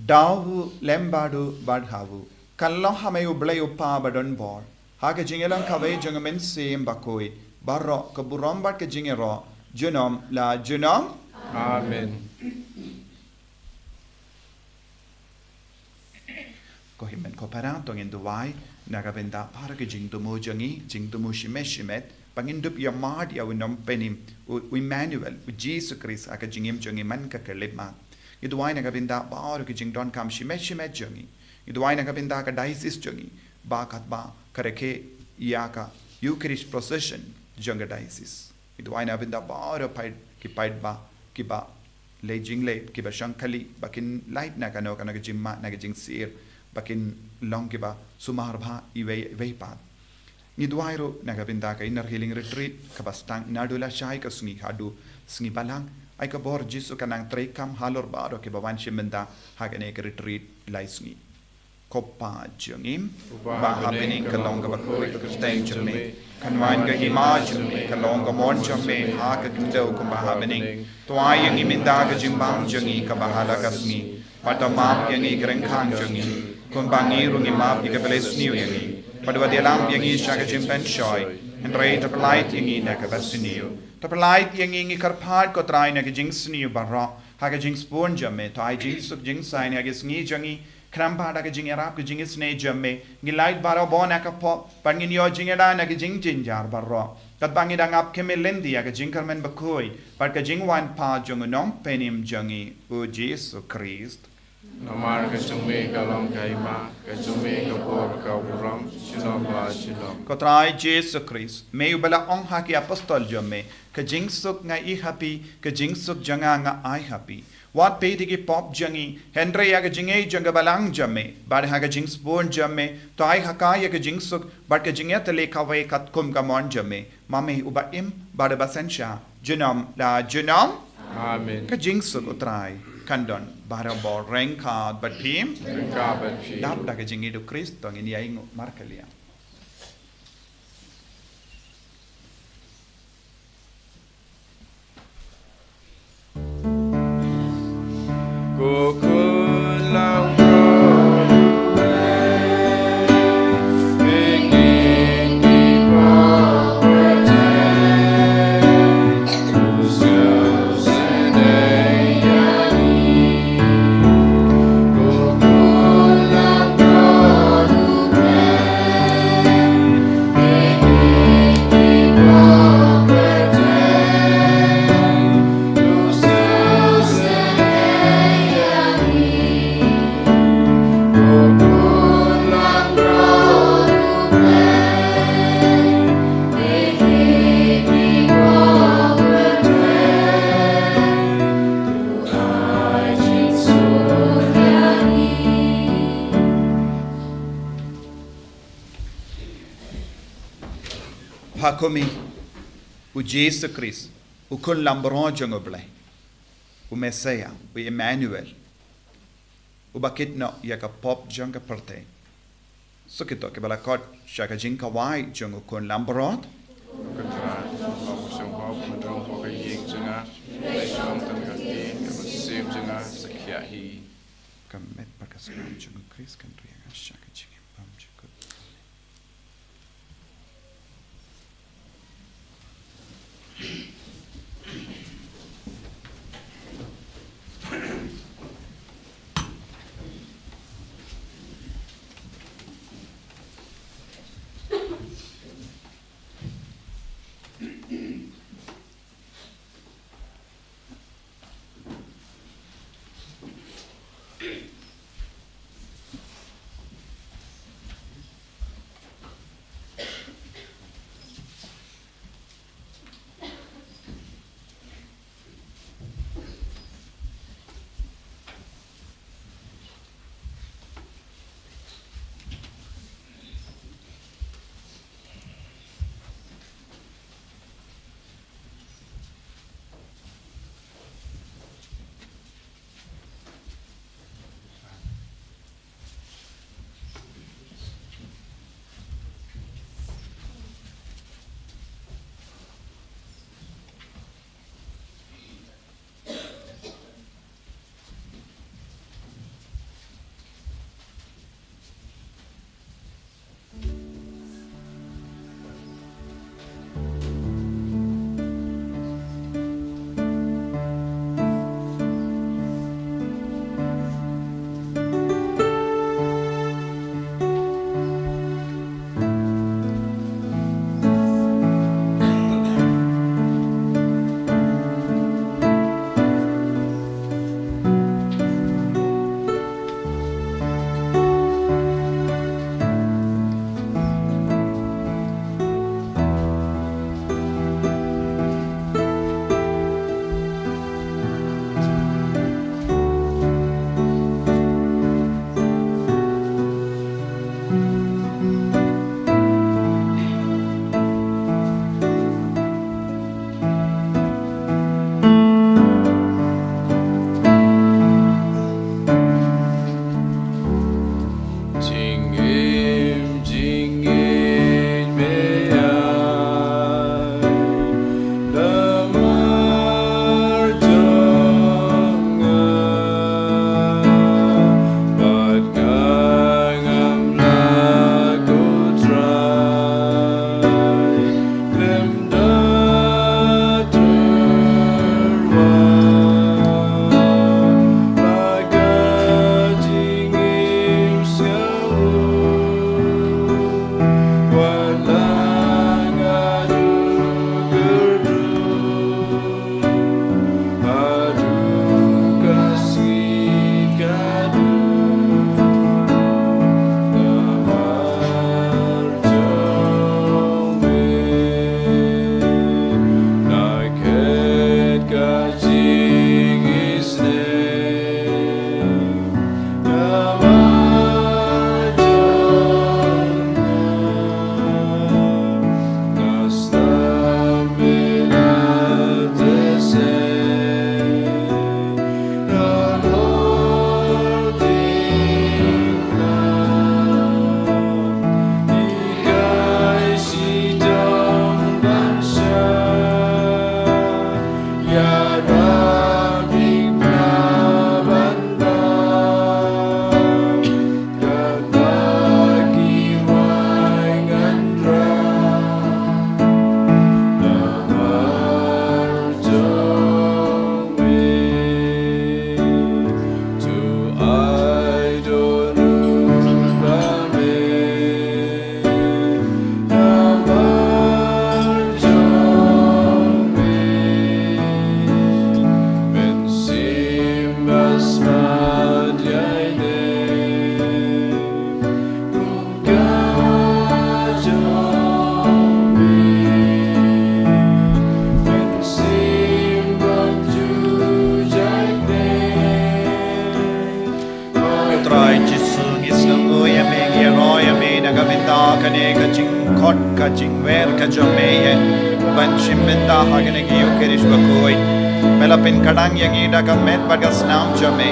Da u lem bad u bad ha u, kan long ha me u Blei u Kpa badonbor, ha ka jingïalang kawei jong u Mynsiem Bakhuid, baroh ka burom bad ka jingïaroh junom la junom. Amen. Ko hynmen ko para, to ngin duwai na ka bynta baroh ki jingthmu jong ngi, jingthmu shimet shimet, ba ngin dup ïa mad ïa u nongpynim, u, u Emmanuel, u Jisu Khrist ha ka jingim jong ngi man ka khyllipmat. Ngi duwai na ka bynta baroh ki jingdonkam shimet shimet jong ngi. Ngi duwai na ka bynta ka diocese jong ngi, ba katba ka rakhe ïa ka Eucharist procession jong ka diocese. Ngi duwai na ka bynta baroh paid, ki paidbah kiba leit jingleit, kiba shong kali, ba kin lait na kano kano ka jingmad, na ka jingsir, ba kin long kiba sumar bha iwei iwei pat. Ngi duwai ruh na ka bynta ka Inner Healing Retreat kaba sdang naduh lashai ka sngi haduh sngi Balang. Ai ka bor Jisu kan nang treikam halor baroh kiba wan shim bynta ha kane ka retreat lai sngi. Ko Pa jong ngi, uba ha bneng, ka long kaba khuid ka kyrteng jong me. Kan wan ka hima jong me, kan long ka mon jong me ha ka khyndew kumba ha bneng. To ai ïa ngi mynta ka jingbam jong ngi kaba ha la ka sngi. Bad to map ïa ngi ki ryngkang jong ngi, kumba ngi ruh ngi map ïa kiba la isniew ïa ngi. Bad wat ïalam ïa ngi sha ka jingpynshoi, hynrei to pyllait ïa ngi na kaba sniew. To pyllait ïa ngi, ngi kyrpad ko Trai, na ka jingsniew baroh, ha ka jingsbun jong me. To ai jingsuk jingsaiñ ha ka sngi jong ngi, khnang ba da ka jingïarap ka jingisynei jong me, ngin lait baroh bor na ka pop, bad ngin ïoh jingïada na ka jingjynjar baroh, katba ngi dang ap khmih lynti ïa ka jingkyrmen bakhuid bad ka jingwan pat jong u Nongpynim jong ngi, u Jisu Khrist. Namar ka jong me ka long ka hima, ka jong me ka bor, ka burom, junom la junom. Ko Trai Jisu Khrist, me uba la ong ha ki apostol jong me, ka jingsuk nga ai ha phi, ka jingsuk jong nga nga ai ha phi. Wat peit ïa ki pop jong ngi, hynrei ïa ka jingngeit jong ka balang jong me, bad ha ka jingsbun jong me, to ai ha ka ïa ka jingsuk bad ka jingïatylli kawei katkum ka mon jong me. Ma me uba im bad uba synshar junom la junom. Amen. Ka jingsuk u Trai kan don barabor ryngkat bad phi. Ryngkat bad phi. Dap da ka jingïeit u Khrist to ngin ïa ainguh markylliang. Ha kumne, u Jisu Khrist, u Khun Langbrot jong u Blei, u Messaïah, u Emmanuel, uba kit noh ïa ka pop jong ka pyrthei. Suk ïa kito kiba la khot sha ka jingkhawai jong u Khun Langbrot. Skram jong u Khrist kan riang ha sha ka jingim bymjukut. Jingim, jingim, me ai namar jong nga, bad nga ngam laku trai. Khlem da tyrwa ba ka jingim sha u, wat la nga duk kyrduh. Haduh ka sngi ka duk, namar jong me na khet ka jingisynei. Namar jong nga nga sdang ïa lade se. Ko Trai Jisu, ngi sngewnguh ïa me, ngi ïaroh ïa me na ka bynta kane ka jingkhot ka jingwer ka jong me, ïa ban shim bynta ha kane ka Ïukharist bakhuid. Me la pynkhlaiñ ïa ngi da ka met bad ka snam jong me,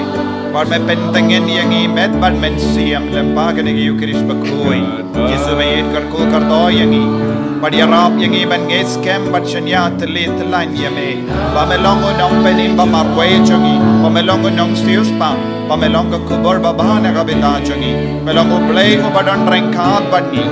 bad me pyntngen ïa ngi met bad mynsiem lyngba kane ka Ïukharist bakhuid. Jisu, me ïeit kyrkhu kyrdoh ïa ngi. Bad ïarap ïa ngi ban ngeit skhem bad shaniah tylli tyllan ïa me. Ba me long u nongpynim ba marwei jong ngi. Ba me long u nongsiewspah. Ba me long ka khubor ba bha na ka bynta jong ngi. Me long u Blei uba don ryngkat bad ngi.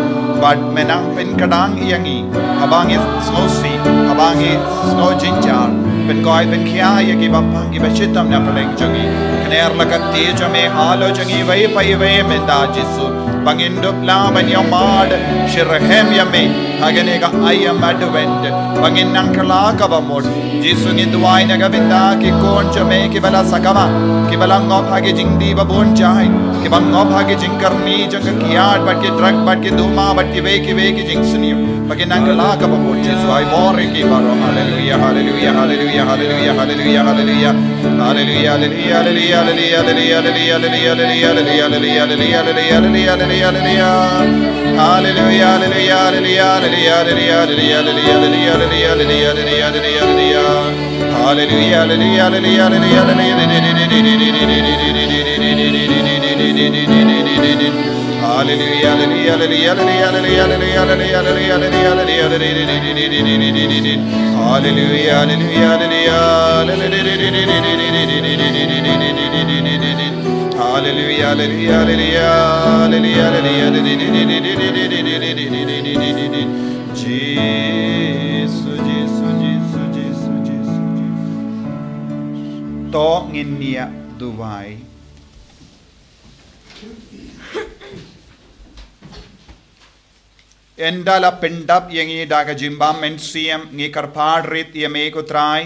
Bad me nang pynkdang ïa ngi. Haba ngi sngewsih, haba ngi sngew jynjar. Pynkoit pynkhiah ïa kiba pang kiba shitom na pdeng jong ngi. Kner la ka kti jong me halor jong ngi iwei pa iwei mynta Jisu. Ba ngin dup lah ban ïohmad shitrhem ïa me. Ha kane ka aïom Advent. Ba ngin nang kylla kaba mut. Jisu ngin duwai na ka bynta ki khun jong me kiba la sakma. Kiba la ngop ha ki jingdih ba bun jait. Kiba ngop ha ki jingkyrmi jong ka kiad bad ki drug bad ki duma bad kiwei kiwei ki jingsniew. Ba kin nang kylla kaba mut Jisu ai bor ïa ki baroh. Haleluia, haleluia, haleluia, haleluia, haleluia, haleluia. Haleluia, haleluia, haleluia, haleluia, haleluia, haleluia, haleluia, haleluia, haleluia, haleluia, haleluia, haleluia, haleluia. Haleluia, haleluia, haleluia, haleluia, haleluia, haleluia, haleluia, haleluia, haleluia, haleluia, haleluia. Haleluia, haleluia, haleluia, haleluia, haleluia. Haleluia, haleluia, haleluia, haleluia, haleluia, haleluia, haleluia, haleluia, haleluia, haleluia. Haleluia, haleluia, haleluia. Haleluia, haleluia, haleluia, haleluia, haleluia, haleluia. Jisu, Jisu, Jisu, Jisu, Jisu, Jisu. To ngin ïa duwai. Ynda la pyndap ïa ngi da ka jingbym mynsiem, ngi kyrpad rit ïa me ko Trai,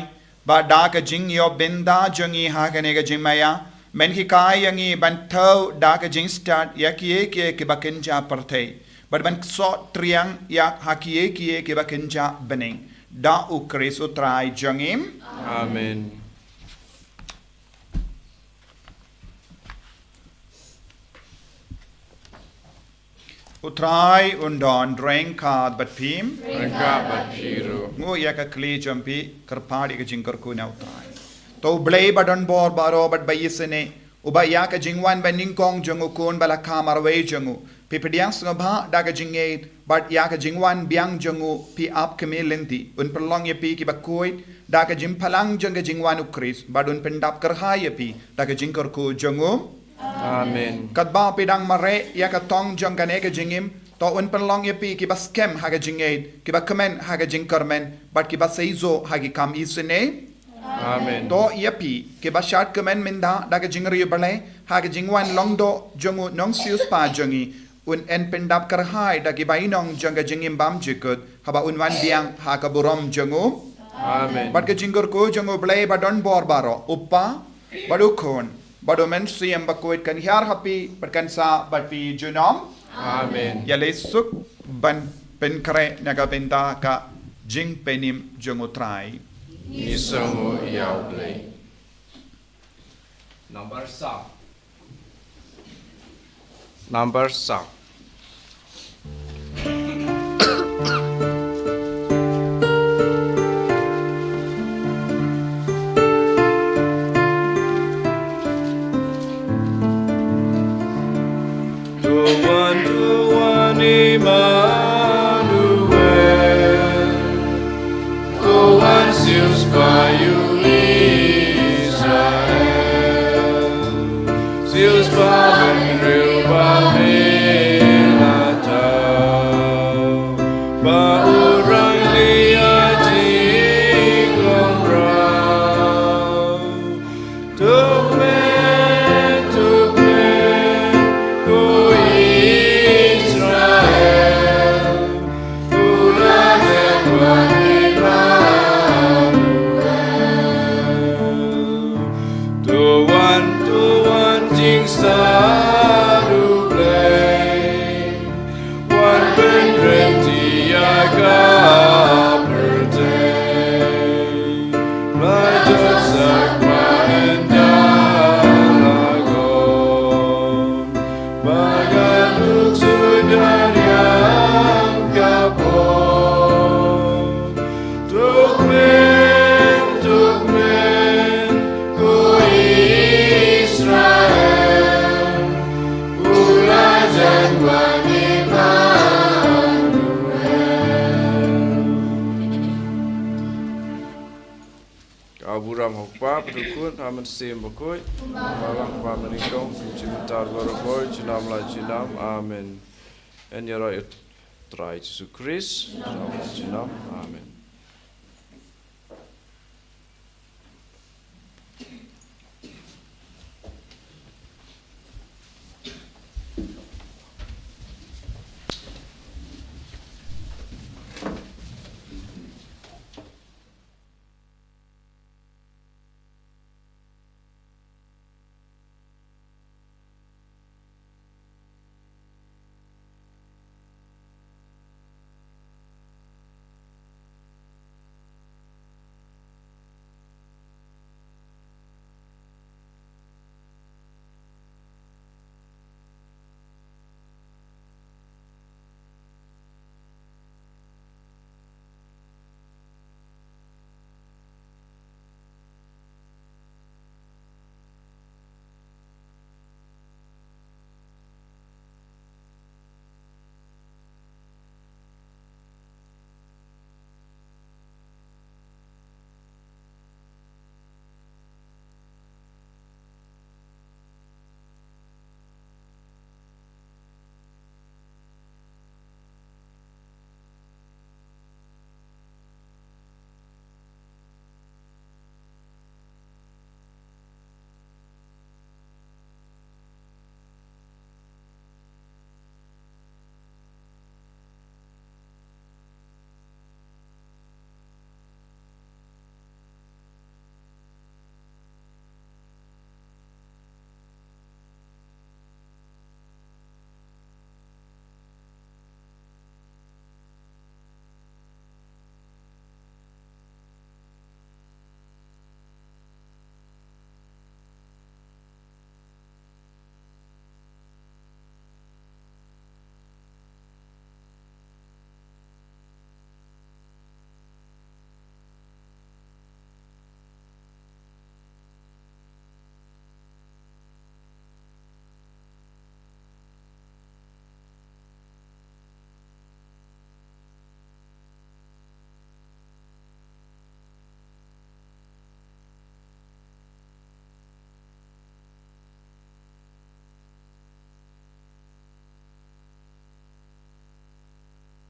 ba da ka jingïoh bynta jong ngi ha kane ka jingmaïa, men hikai ïa ngi ban thew da ka jingstad ïa kiei kiei kiba kynja pyrthei, bad ban soh triang ïa ha kiei kiei kiba kynja bneng. Da U Khrist U Trai jong ngi. Amen. U Trai un don ryngkat bad phi. Ryngkat bad phi ruh. Nguh ïa ka khlieh jong phi, kyrpad ïa ka jingkyrkhu na U Trai. To U Blei ba don bor baroh bad ba isynei, uba ïa ka jingwan banyngkong jong u Khun ba la kha marwei jong u, phi pdiang sngewbha da ka jingngeit, bad ïa ka jingwan biang jong u phi ap khmih lynti. Un pynlong ïa phi kiba khuid da ka jingphalang jong ka jingwan U Khrist, bad un pyndap kyrhai ïa phi da ka jingkyrkhu jong u. Amen. Katba phi dang mareh ïa ka thong jong kane ka jingim, to un pynlong ïa phi kiba skhem ha ka jingngeit, kiba kmen ha ka jingkyrmen, bad kiba seisoh ha ki kam isynei. Amen. To ïa phi kiba shad kmen mynta da ka jingriewblei ha ka jingwan long doh jong u Nongsiewspah jong ngi, un pyndap kyrhai da ki bainong jong ka jingim bymjukut, haba un wan biang ha ka burom jong u. Amen. Bad ka jingkyrkhu jong U Blei ba don bor baroh, U Kpa, bad U Khun, bad U Mynsiem Bakhuid kan hiar ha phi, bad kan sah bad phi junom. Amen. Ïaleh suk ban pynkhreh na ka bynta ka jingpynim jong U Trai. Ngi sngewnguh ïa U Blei. Number song. Number song. To wan, to wan Immanuel. To wan Siewspah ïa u Israel. Siewspah bynriew ba me la thaw. Ba u rangli ïa jinglong raw. To kmen, to kmen, ko Israel, u la jan wan Immanuel. To wan, to wan jingstad U Blei. Wan pynrem ïa ka pyrthei. Ba jot sak ba ynda la gom. Ba ka duk suda riang ka pom. To kmen, to kmen, ko Israel. U la jan wan Immanuel. Kut ha Mynsiem Bakhuid, kumba ha kaba mynnyngkong, jingmynta bad baroh, junom la junom. Amen. Yn ïaroh ïa U Trai Jisu Khrist, junom la junom.